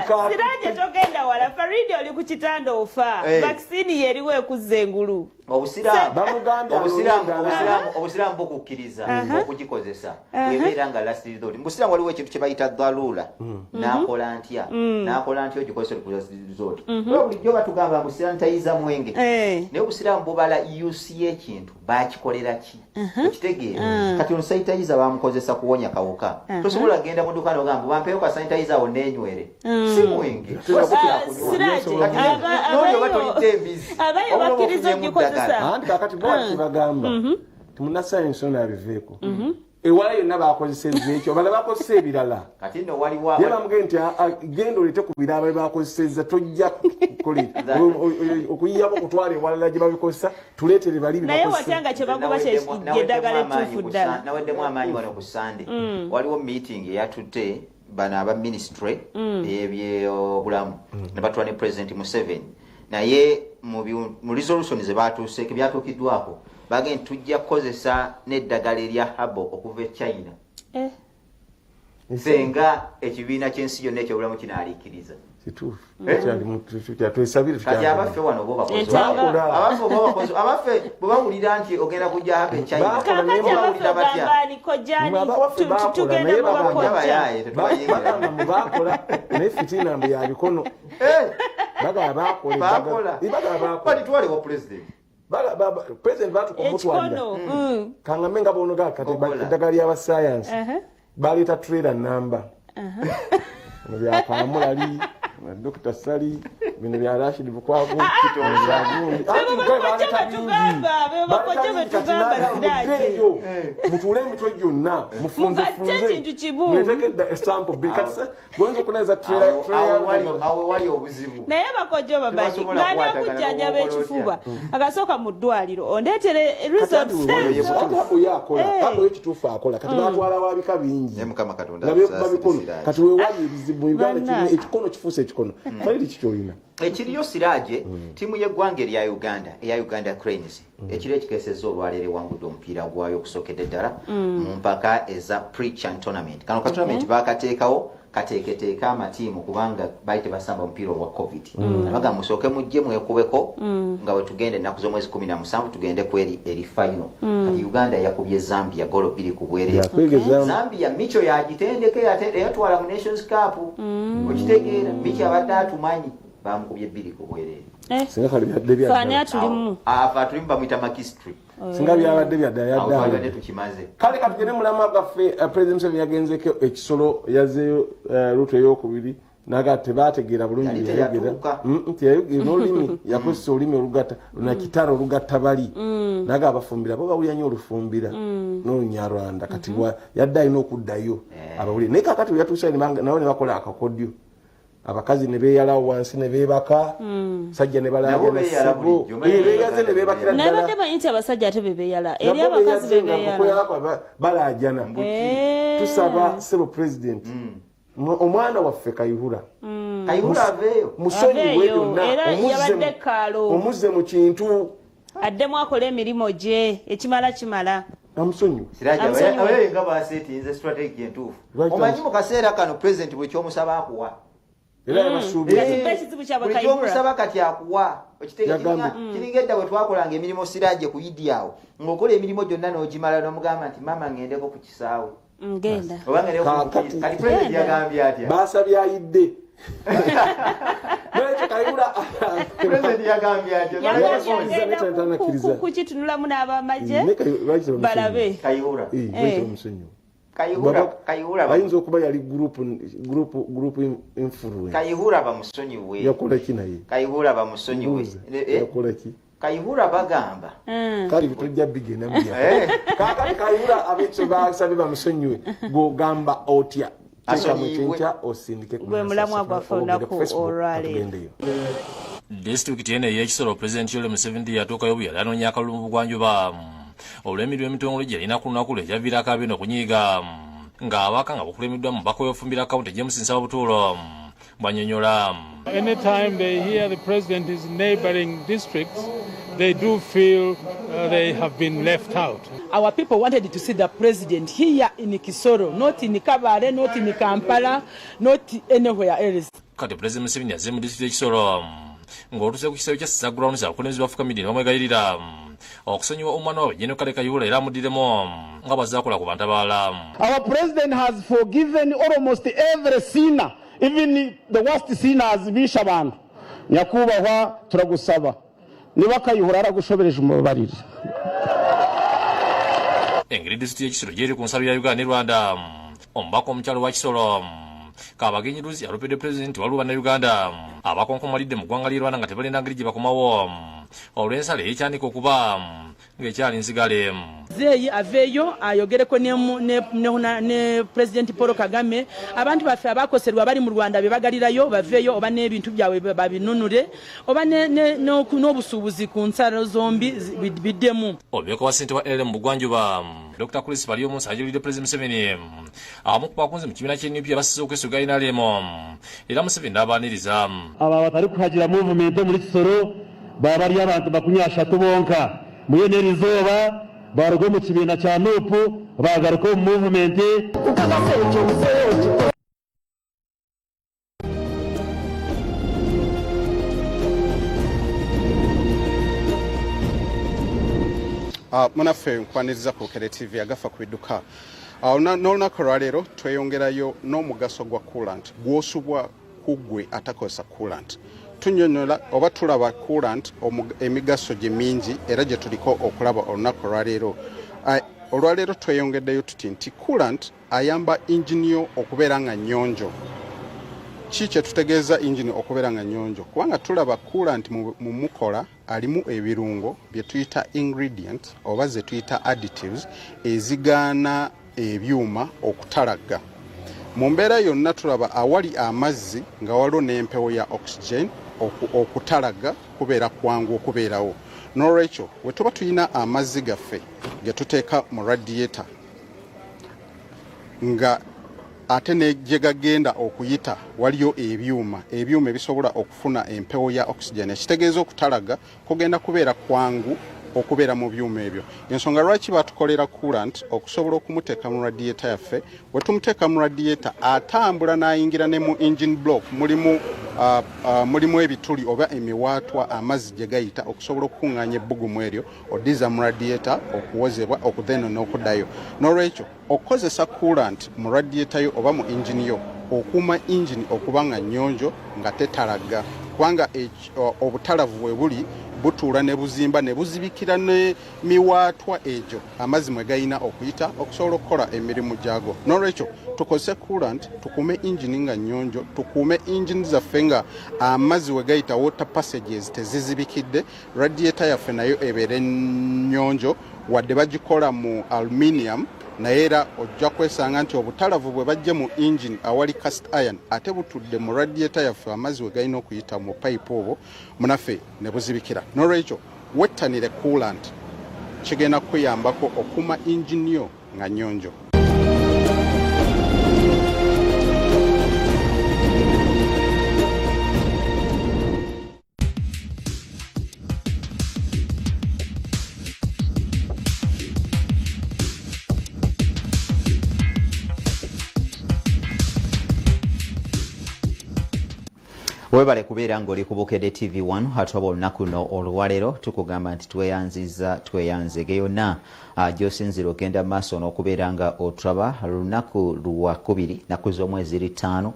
COVID Siraje, togenda wala. Faridi, oli ku kitanda ofa. Vaccine yeriwo ekuzza engulu. Obusiraamu Bamugambye alonde endala. obusiraamu bukukkiriza okugikozesa bwebeera nga last resort. Mu busiraamu waliwo ekintu kye bayita dhalula. Nakola ntya? Nakola ntya ogikozesa ku last resort? Oba bulijjo batugamba mbu sanitizer mwenge, naye obusiraamu bubala use y'ekintu bakikolera ki, okitegeera? Kati ono sanitizer bamukozesa kuwonya kawuka. Tosobola genda mu duka nogamba bampeyo ka sanitizer awo neenywere. Si mwenge. Siraje, Kati n'oli oba tolidde embizi, abayo wabula oba bakkiriza ofunyeemu ogikozesa. eddagala. Anti kakati bo kibagamba ti munasayansi ono abiveeko, ewala yonna bakozesezza ekyo, bala bakozesa ebirala. Kati nno waliwo Ye bamugende nti, "Ah, ah, genda olete ku birala bye bakozesezza, tojja kukola okuyiyako kutwala ewalala gye babikozesa, tuleetere bali bye Naye bakozesa." watya nga kyebagoba kyeddagala ettuufu ddala? Naweddemu amaanyi wano ku Sande. Waliwo meeting eyatudde bano aba ministry ey'ebyobulamu ne batula ne President Museveni, naye mu resolution ze batuuseeko, byatuukiddwako, bagenda tujja kukozesa n'eddagala erya herbal okuva e China senga ekibiina ky'ensi yonna ekyobulamu kinaalikkiriza. Kituufu. Eh? Twesabire. Kati abaffe wano bo bakozi Entanga- abaffe bo bakozi abaffe bwe bawulira nti ogenda kujja herbal e China, Bakola naye Kakati abaffe bawulira batya? ogamba ani kojjani? Mwe abawaffe bakola, Tugenda naye mu bakojja. Abayaaye tetubayingira. Bagamba mbu bakola naye fitina mbu ya bikono. Bagamba bakola Bakola. eddagala. Bagamba bakola. Balitwale wa president. President batuka omutwalira. Ekikono. Kangambe nga bonoga kati Okola. eddagala ly'abasayansi baleeta trailer namba. Ono byakamulali Dr Sali. Bino bya Rashid Bukwago. Bebakojja Mutuule emitwe gyonna mufunzefunze ekintu kimu. Muleeteko esample bbiri kati goyinza okunaza Awo wali obuzibu. Naye bakojja babanyi Tebasobola ng'ani kukwatagana akujjanjaba n'okola ekifuba akasooka mu ddwaliro ondeetere results. Oyo akola Eh. oyo kituufu akola kati batwala wa bika bingi Mukama Katonda nga bekuba asaasire bikono. Siraje. Kati wewali ebizibu mu Uganda. Bannange. Kirimu ekikono kifuuse ekikono fayiri kikyolina. Ekiriyo Siraje, ttiimu y'eggwanga erya Uganda eya Uganda Cranes ekiro ekikeesezza olwaleero ewangudde omupiira gwayo okusookedde ddala mu mpaka eza pre-chan tournament. Kano ka tournament baakateekawo kateeketeeke amatiimu kubanga baali tebasamba mupiira olwa COVID. Abaga musooke mujje mwekubeko nga bwe tugenda ennaku z'omwezi 17 tugende ku eri eri final. Kati Uganda yakubye Zambia golo 2 ku bwereere. Yakwege Zambia. Zambia Micho yagitendeke yatwala mu Nations Cup. Okitegeera, Micho abadde atumanyi, bamukubye 2 ku bwereere. Singa kale byadde bya Fani ddala. atulimu. Afa atulimu bamuyita Makistry. Singa byabadde bya ddala Awo yadde twabadde tukimaze. Kale katugende mulamwa gwaffe. President Museveni yagenzeko ekisolo yazeeyo luutu eyokubiri naga tebategeera bulungi Yali byeyayogera. teyatuuka. Teyayogera n'olulimi yakozesa olulimi olugatta lunakitara olugatta bali naga abafumbira bo bawulira nnyo olufumbira n'olunyarwanda kati yadde alina okuddayo abawulire naye kakati bwe yatuuse nabo ne bakola akakodyo abakazi ne beeyalawo wansi ne beebaka sajja ne Nabo balaaja beeyala bulijjo, beeyaze ne beebakira Naye ddala. badde manyi nti abasajja ate bebeeyala eri Nabo abakazi beeyaze nga bebeeyala. mukweyala kwa balaajana. Tusaba sebo president omwana waffe Kayihura Kayihura aveeyo. Musonyiwe Aveeyo, byonna era omuzze yabadde kaalo. omuzze mu kintu. Addemu akole emirimu gye ekimala kimala. Amusonyiwe. Siraje Amusonyiwe. abaye nga basetinze strategy entuufu. Lwaki? Omanyi mu kaseera kano president bwe kyomusaba akuwa. Era yabasuubira. Kati ba ekizibu kyabwe Buli Kayihura. kyomusaba kati akuwa. Okitegeera, Yagambye. kiringa edda bwe twakolanga emirimu Siraje ku Idi awo ng'okola emirimu gyonna n'ogimala n'omugamba nti maama ngendeko ku kisaawe Ngenda. oba ngendeko ku mupiira. Kati president yagambye atya? Basabye ayidde nolwekyo Kayihura President yagambye atya? Yagambye agenda kukitunulamu n'abamagye balabe. Kayihura. Eh. Bamusonyiwe. Kayihura Ayinza okuba yali group influence. Kayihura bamusonyiwe. Yakola ki naye? Kayihura bamusonyiwe. Mbuuza, Eh, yakola ki? Kayihura bagamba Kale tojja bigenda Eh. mubya kakati Kayihura abekyo basabye bamusonyiwe gwogamba otya? Teeka mu Asonyibwe. kyenkya osindike ku Gwe mulamwa gwaffe Ogende ku olunaku Facebook, olwaleero. katugendeyo. Disitulikiti eno ey'ekisolo pulezidenti Yoweri Museveni yatuukayo bwe yali anoonya akalulu mu bugwanjuba olw'emirimu emitongole gye yalina ku lunaku lwe ekyaviirako ab'eno okunyiiga ng'abaka nga bukulembeddwa mu mubaka w'ofumbira kawunti James Nsaba Butuulo bw'annyonnyola. Anytime they hear the president is neighboring districts, they do feel they have been left out. Our people wanted to see the president here in Kisoro, not in Kabale, not in Kampala, not anywhere else. Kati pulezidenti Museveni azze mu disitulikiti y'ekisolo ng'otuuse ku kisaawe kya Ssasa Grounds abakulembeze ba Fukamidde ne bamwegayirira okusonyiwa omwana waabwe Gen. Kale Kayihura era amuddiremu nga bw'azze akola ku bantu abalala. Our president has forgiven almost every sinner, even the worst sinners bishe abantu. Nyakubahwa turagusaba niba Kayihura aragushobereje umubabarire. Engeri disitulikiti y'ekisolo gyeri ku nsalo ya Uganda ne Rwanda, omubaka omukyalo wa Kisolo Kabagenyi Luzi alopedde pulezidenti waliwo bannayuganda abakonkomalidde mu ggwanga ly'e Rwanda nga tebalina ngeri gye bakomawo olw'ensalo ey'ekyanika okuba ng'ekyali nzigale. Zeeyi aveeyo ayogereko ne, ne, ne, ne President Paul Kagame abantu baffe abakoserwa bali mu Rwanda be bagalirayo baveeyo oba n'ebintu byabwe babinunule oba n'obusuubuzi ku nsalo zombi biddemu. Omubaka wa ssentebe wa LM bugwanjuba Dr. Chris Baryomunsi ajulidde Pulezidenti Museveni abamu ku bakunzi mu kibiina ky'NUP abasize okwesuga NRM era Museveni n'abaaniriza. Aba batari kuhagira movement muri Kisoro baba bari abantu 30 bonka muye n'erizooba baruga omu kibiina kya NUP bagaruka omu movement. Munaffe nkwaniriza ku Bukere TV agafa ku bidduka. N'olunaku olwaleero tweyongerayo n'omugaso gwa coolant gw'osubwa ku ggwe atakozesa coolant. Tunnyonnyola oba tulaba coolant emigaso gye mingi era gye tuliko okulaba olunaku olwaleero. Olwaleero tweyongeddeyo tuti nti coolant ayamba engine yo okubeera nga nnyonjo. Ki kyetutegeeza engine okubeera nga nyonjo? Kubanga tulaba coolant mu mukola alimu ebirungo bye tuyita ingredient oba ze tuyita additives ezigaana ebyuma okutalagga. Mu mbeera yonna tulaba awali amazzi nga waliwo n'empewo ya oxygen okutalagga kubeera kwangu okubeerawo. N'olwekyo bwe tuba tulina amazzi gaffe ge tuteeka mu radiator nga ate ne gye gagenda okuyita waliyo ebyuma, ebyuma ebisobola okufuna empewo ya oxygen, ekitegeeza okutalaga kugenda kubeera kwangu okubeera mu byuma ebyo. Ensonga lwaki batukolera coolant okusobola okumuteeka mu radiator yaffe, bwe tumuteeka mu radiator atambula n'ayingira ne mu engine block, mulimu ebituli oba emiwaatwa amazzi gye gayita okusobola okukuŋŋaanya ebbugumu eryo odiza mu radiator okuwozebwa okudheno n'okuddayo. N'olwekyo okukozesa coolant mu radiator yo oba mu engine yo okuuma engine okuba nga nnyonjo nga tetalagga, kubanga obutalavu bwe buli butuula ne buzimba ne buzibikira ne miwaatwa egyo amazzi mwe galina okuyita okusobola okukola emirimu gyago. N'olwekyo tukozese coolant tukuume engine nga nnyonjo, tukuume engine zaffe nga amazzi we gayita water passages tezizibikidde, radiator yaffe nayo ebeere nnyonjo. Wadde bagikola mu aluminium, naye era ojja kwesanga nti obutalavu bwe bajje mu engine awali cast iron ate butudde mu radiator yaffe amazzi we galina okuyita mu pipe obwo munaffe ne buzibikira. N'olwekyo wettanire coolant, kigenda kukuyambako okuuma engine yo nga nnyonjo. Webale kubeera ng'oli ku Bukedde TV 1 atwaba olunaku luno olwaleero. Tukugamba nti tweyanziza tweyanzege yonna gy'osinziira ogenda mu maaso n'okubeera nga otulaba. Lunaku lwakubiri, naku z'omwezi ziri 5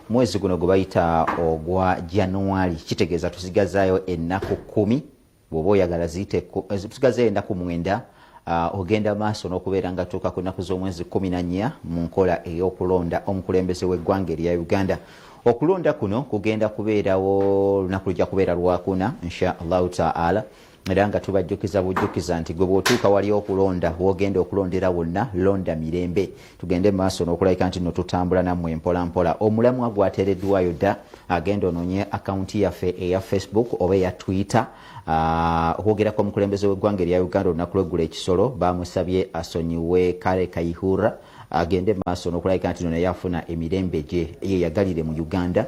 mwezi guno gwe bayita ogwa Januari, kitegeeza tusigazaayo ennaku 10, bw'oba oyagala ziyite tusigazeeyo ennaku 9, ogenda maaso n'okubeera nga tuuka ku nnaku z'omwezi 14 mu nkola ey'okulonda omukulembeze w'eggwanga erya Uganda. Okulonda kuno kugenda kubeerawo lunaku lujja kubeera lwakuna insha Allahu taala, era nga tubajjukiza bujjukiza nti gwe bw'otuuka wali okulonda, w'ogenda okulondera wonna, londa mirembe. Tugende maaso n'okulabika nti nno tutambula nammwe mpola mpola. Omulamwa gwateereddwayo dda, agenda onoonye akawunti yaffe eya Facebook oba eya Twitter. Okwogerako omukulembeze w'eggwanga erya Uganda olunaku lw'eggulo ekisolo bamusabye asonyiwe Kale Kayihura, agende maaso n'okulabika nti no naye afuna emirembe gye yeyagalire mu Uganda.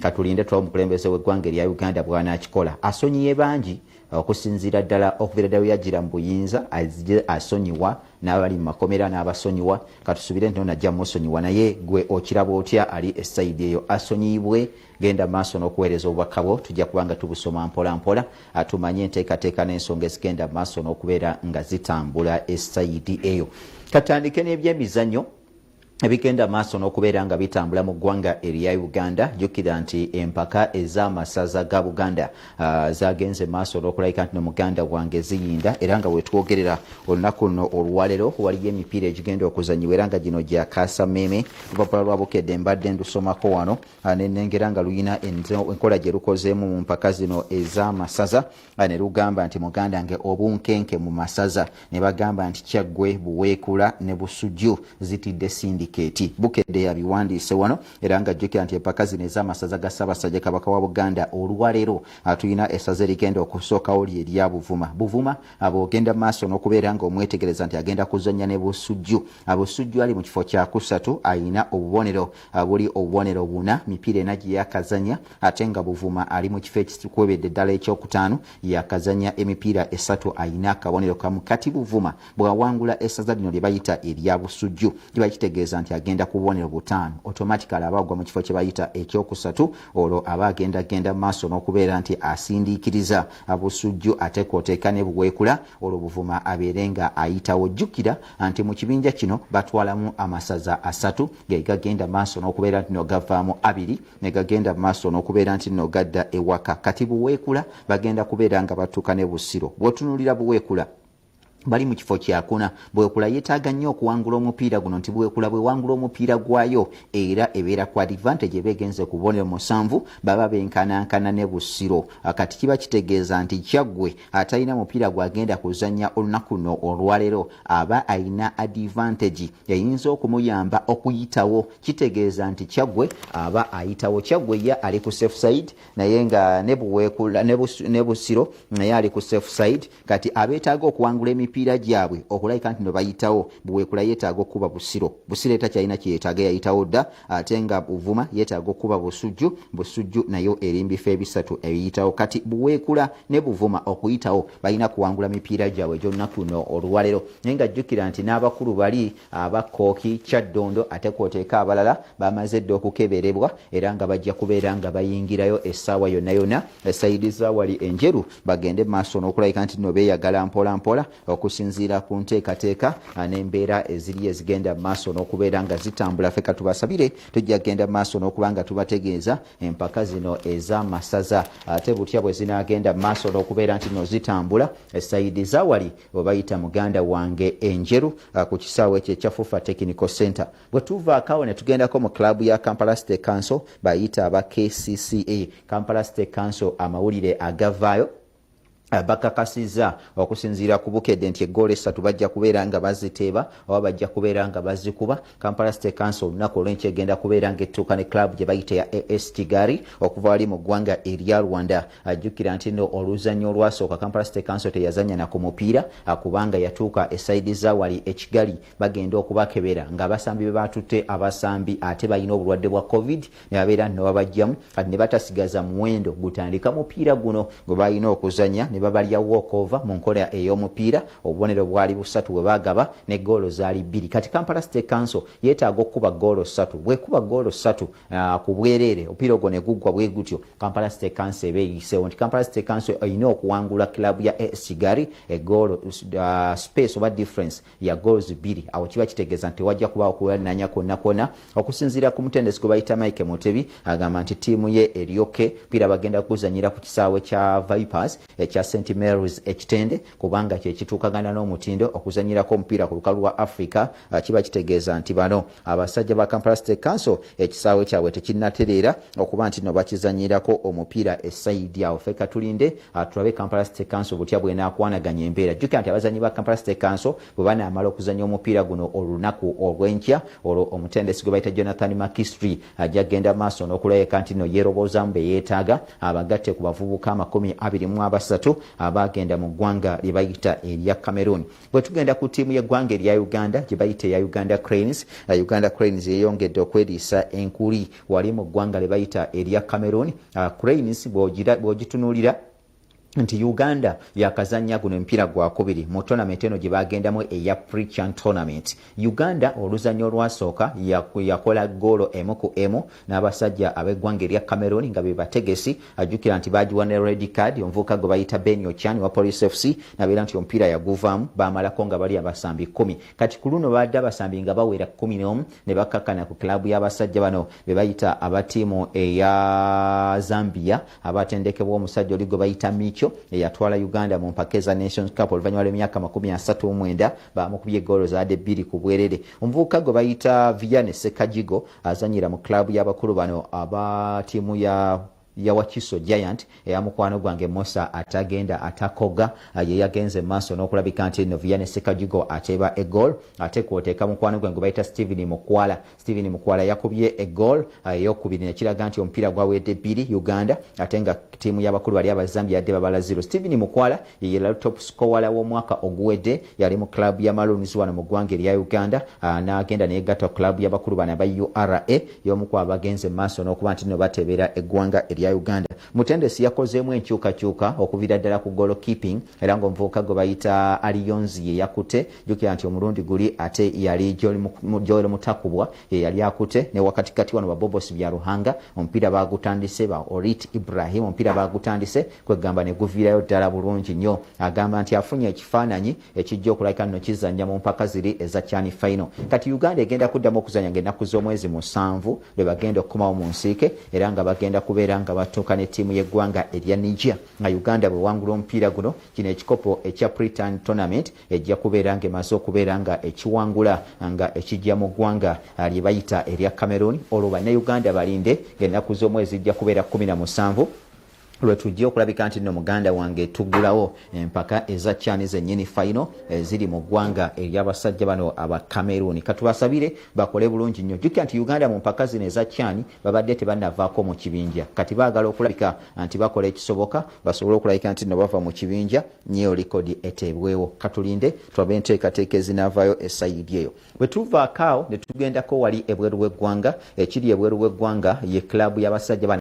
Katulinde tulabe omukulembeze w'eggwanga erya Uganda bw'anaakikola. Asonyiye bangi okusinziira ddala okuviira ddala weyajjira mu buyinza, azze asonyiwa n'abali mu makomera n'abasonyiwa. Katusubire nti ono ajja musonyiwa. Naye gwe okiraba otya ali esayidi eyo? Asonyiyibwe? Genda maaso n'okuweereza obubaka bwo, tujja kuba nga tubusoma mpola mpola, tumanye enteekateeka n'ensonga ezigenda maaso n'okubeera nga zitambula esayidi eyo. Katandike n'ebyemizannyo ebigenda maaso n'okubeera nga bitambula mu ggwanga erya Uganda. Jjukira nti empaka ez'amasaza ga Buganda zagenze maaso n'okulabika nti no muganda wange ziyinda, era nga wetwogerera olunaku luno olwaleero waliyo emipiira egigenda okuzanyibwa, era nga gino gya kaasammeeme. Olupapula lwa Bukedde mbadde ndusomako wano nenengera nga luyina enkola gye lukozeemu mu mpaka zino ez'amasaza, ne lugamba nti muganda nge obunkenke mu masaza, ne bagamba nti Kyaggwe, Buweekula ne Busujju zitidde sindikeeti. Bukedde yabiwandiise wano, era nga jjukira nti empaka zino ez'amasaza ga Ssaabasajja Kabaka wa Buganda olwaleero tulina essaza erigenda okusookawo lye erya Buvuma. Buvuma bw'ogenda maaso n'okubeera ng'omwetegereza nti agenda kuzannya ne Busujju. Busujju ali mu kifo kyakusatu, alina obubonero buli obubonero buna, mipiira ena gye yakazannya, ate nga Buvuma ali mu kifo ekikwebedde ddala ekyokutaano, yakazannya emipiira 3, alina akabonero kamu. Kati Buvuma bw'awangula essaza lino lye bayita erya Busujju, kiba kitegeeza nti agenda ku bubonero 5, automatically aba agwa mu kifo kye bayita ekyokusatu, olwo aba agenda genda maaso n'okubeera nti asindiikiriza Busujju ate kw'oteeka ne Buweekula, olwo Buvuma abeere nga ayitawo. Jjukira nti mu kibinja kino batwalamu amasaza 3 ge gagenda maaso n'okubeera nti no gavaamu 2 ne gagenda maaso n'okubeera nti no gadda ewaka. Kati Buweekula bagenda kubeera nga batuuka ne Busiro. Bw'otunuulira Buweekula Bali mu kifo kyakuna. Bwekula yeetaaga nnyo okuwangula omupiira guno nti Bwekula bwewangula omupiira gwayo era ebeera ku advantage, eba egenze ku bubonero 7, baba benkanankana ne Busiro. Kati kiba kitegeeza nti Kyaggwe atalina mupiira gwagenda kuzannya olunaku luno olwaleero aba alina advantage eyinza okumuyamba okuyitawo. Kitegeeza nti Kyaggwe aba ayitawo. Kyaggwe ye ali ku safe side, naye nga ne Buweekula ne Busiro naye ali ku safe side. Kati abeetaaga okuwangula emipiira gyabwe okulabika nti no bayitawo, Buweekula yeetaaga okukuba Busiro. Busiro etakyalina kyeyetaaga, yayitawo dda, ate nga Buvuma yeetaaga okukuba Busujju. Busujju nayo eri mu bifo ebisatu ebiyitawo. Kati Buweekula ne Buvuma okuyitawo balina kuwangula mipiira gyabwe egy'olunaku luno olwaleero, naye nga jjukira nti n'abakulu bali aba Kkooki, Kyaddondo ate kw'oteeka abalala bamaze dda okukeberebwa era nga bajja kubeera nga bayingirayo essaawa yonna yonna esayidi za wali Enjeru, bagende mu maaso n'okulabika nti nno beeyagala mpola mpola okusinziira ku nteekateeka n'embeera eziri ezigenda mu maaso n'okubeera nga zitambula. Ffe katubasabire, tujja kugenda mu maaso n'okuba nga tubategeeza empaka zino ez'amasaza ate butya bwe zinaagenda mu maaso n'okubeera nti nno zitambula esayidi za wali we bayita muganda wange Enjeru ku kisaawe ekyo ekya FUFA Technical Center. Bwe tuvaako awo ne tugendako mu club ya Kampala City Council, bayita aba KCCA, Kampala City Council, amawulire agavaayo bakakasizza okusinziira ku Bukedde nti eggoolo essatu bajja kubeera nga baziteeba oba bajja kubeera nga bazikuba. Kampala City Council olunaku olw'enkya egenda kubeera ng'ettuuka ne club gye bayita ya AS Kigali okuva wali mu ggwanga erya Rwanda. Ajjukira nti no oluzannya olwasooka Kampala City Council teyazannya na ku mupiira kubanga yatuuka esayidi za wali e Kigali bagenda okubakebera ng'abasambi be baatutte abasambi ate balina obulwadde bwa Covid, ne babeera nno babajjamu. Kati ne batasigaza muwendo gutandika mupiira guno gwe balina okuzannya, ne babalya walkover mu nkola ey'omupiira. Obubonero bwali busatu bwe baagaba ne ggoolo zaali bbiri. Kati Kampala City Council yeetaaga okukuba ggoolo ssatu. Bw'ekuba ggoolo ssatu ku bwereere, omupiira ogwo ne guggwa bwe gutyo, Kampala City Council eba eyiseewo nti Kampala City Council erina okuwangula club ya AS Kigali eggoolo space oba difference ya goals bbiri. Awo kiba kitegeeza nti tewajja kubaawo kuwananya kwonna kwonna. Okusinziira ku mutendesi gwe bayita Mike Mutebi, agamba nti ttiimu ye eryoke mupiira bagenda kuguzannyira ku kisaawe kya Vipers ekya St Mary's e Kitende kubanga kye kituukagana n'omutindo okuzannyirako omupiira ku lukalu lwa Afrika. Kiba kitegeeza nti bano abasajja ba Kampala City Council ekisaawe kyabwe tekinnatereera okuba nti nno bakizannyirako omupiira esayidi awo. Ffe katulinde tulabe Kampala City Council butya bw'enaakwanaganya embeera. Jjukira nti abazannyi ba Kampala City Council bwe banaamala okuzannya omupiira guno olunaku olw'enkya, olwo omutendesi gwe bayita Jonathan McKinstry ajja kugenda maaso n'okulabika nti nno yeeroboozaamu be yeetaaga abagatte ku bavubuka 23 abaagenda mu ggwanga lye bayita erya Cameroon. Bwe tugenda ku ttiimu y'eggwanga erya Uganda gye bayita eya Uganda Cranes, Uganda Cranes yeeyongedde okweriisa enkuli wali mu ggwanga lye bayita erya Cameroon. Cranes bw'ogitunuulira nti Uganda yakazannya guno emipiira gwakubiri mu tournament eno gye bagendamu eya pre-CHAN tournament. Uganda oluzannya olwasooka yakola ggoolo 1 ku 1 n'abasajja ab'eggwanga erya Cameroon nga be bategesi. Ajjukira nti baagiwa ne red card omuvubuka gwe bayita Ben Ochan wa Police FC, nabeera nti omupiira yaguvaamu, baamalako nga bali abasambi 10. Kati ku luno baadde abasambi nga bawera 11 ne bakkakkana ku club y'abasajja bano be bayita aba ttiimu eya Zambia abatendekebwa omusajja oli gwe bayita Micho eyatwala Uganda mu mpaka eza Nations Cup oluvannyuma lw'emyaka 39. Baamukubye ggoolo zaadde bbiri ku bwerere. Omuvubuka gwe bayita Vianney Sekajigo azannyira mu club y'abakulu bano aba ttiimu ya Wakiso Giant eya mukwano gwange Musa atagenda atakoga, ye yagenze maaso n'okulabika nti eno Vianney Sekajigo ateeba egoal, ate kw'oteeka mukwano gwange gwe bayita Steven Mukwala. Steven Mukwala yakubye egoal eyokubiri nekiraga nti omupiira gwawedde 2 Uganda, ate nga ttiimu y'abakulu bali aba Zambia yadde babala 0. Steven Mukwala ye yali top scorer w'omwaka oguwedde, yali mu club ya Maroons wano mu ggwanga erya Uganda, n'agenda neyegatta ku club y'abakulu bano aba URA, y'omu ku abagenze mu maaso n'okuba nti nno bateebera eggwanga erya Uganda. Mutendesi yakozeemu enkyukakyuka okuviira ddala ku goal keeping, era ng'omuvubuka gwe bayita Alionzi ye yakute. Jjukira nti omulundi guli ate yali Joel Mutakubwa ye yali akute, ne wakatikati wano ba Bobos Byaruhanga omupiira baagutandise, ba Orit Ibrahim omupiira baagutandise kwegamba ne guviirayo ddala bulungi nnyo. Agamba nti afunye ekifaananyi ekijja okulabika nno kizannya mu mpaka ziri eza CHAN final. Kati Uganda egenda kuddamu okuzannya ng'ennaku z'omwezi 7 lwe bagenda okukomawo mu nsiike, era nga bagenda kubeera nga nga batuuka ne ttiimu y'eggwanga erya Niger. Nga Uganda bwewangula omupiira guno, kino ekikopo ekya Pre-Tan Tournament ejja kubeera nga emaze okubeera nga ekiwangula nga ekijja mu ggwanga lye bayita erya Cameroon. Olwo Bannayuganda balinde ng'ennaku z'omwezi zijja kubeera 17 lwe tujja okulabika nti nno muganda wange tuggulawo empaka eza CHAN zennyini, final eziri mu ggwanga ery'abasajja bano aba Cameroon. Katubasabire bakole bulungi nnyo. Jjukira nti Uganda mu mpaka zino eza CHAN babadde tebannavaako mu kibinja. Kati baagala okulabika nti bakola ekisoboka basobole okulabika nti nno bava mu kibinja, nyeyo likodi eteebwewo. Katulinde tulabe enteekateeka ezinaavaayo esayidi eyo. Bwe tuvaako awo ne tugendako wali ebweru w'eggwanga, ekiri ebweru w'eggwanga ye club y'abasajja bano.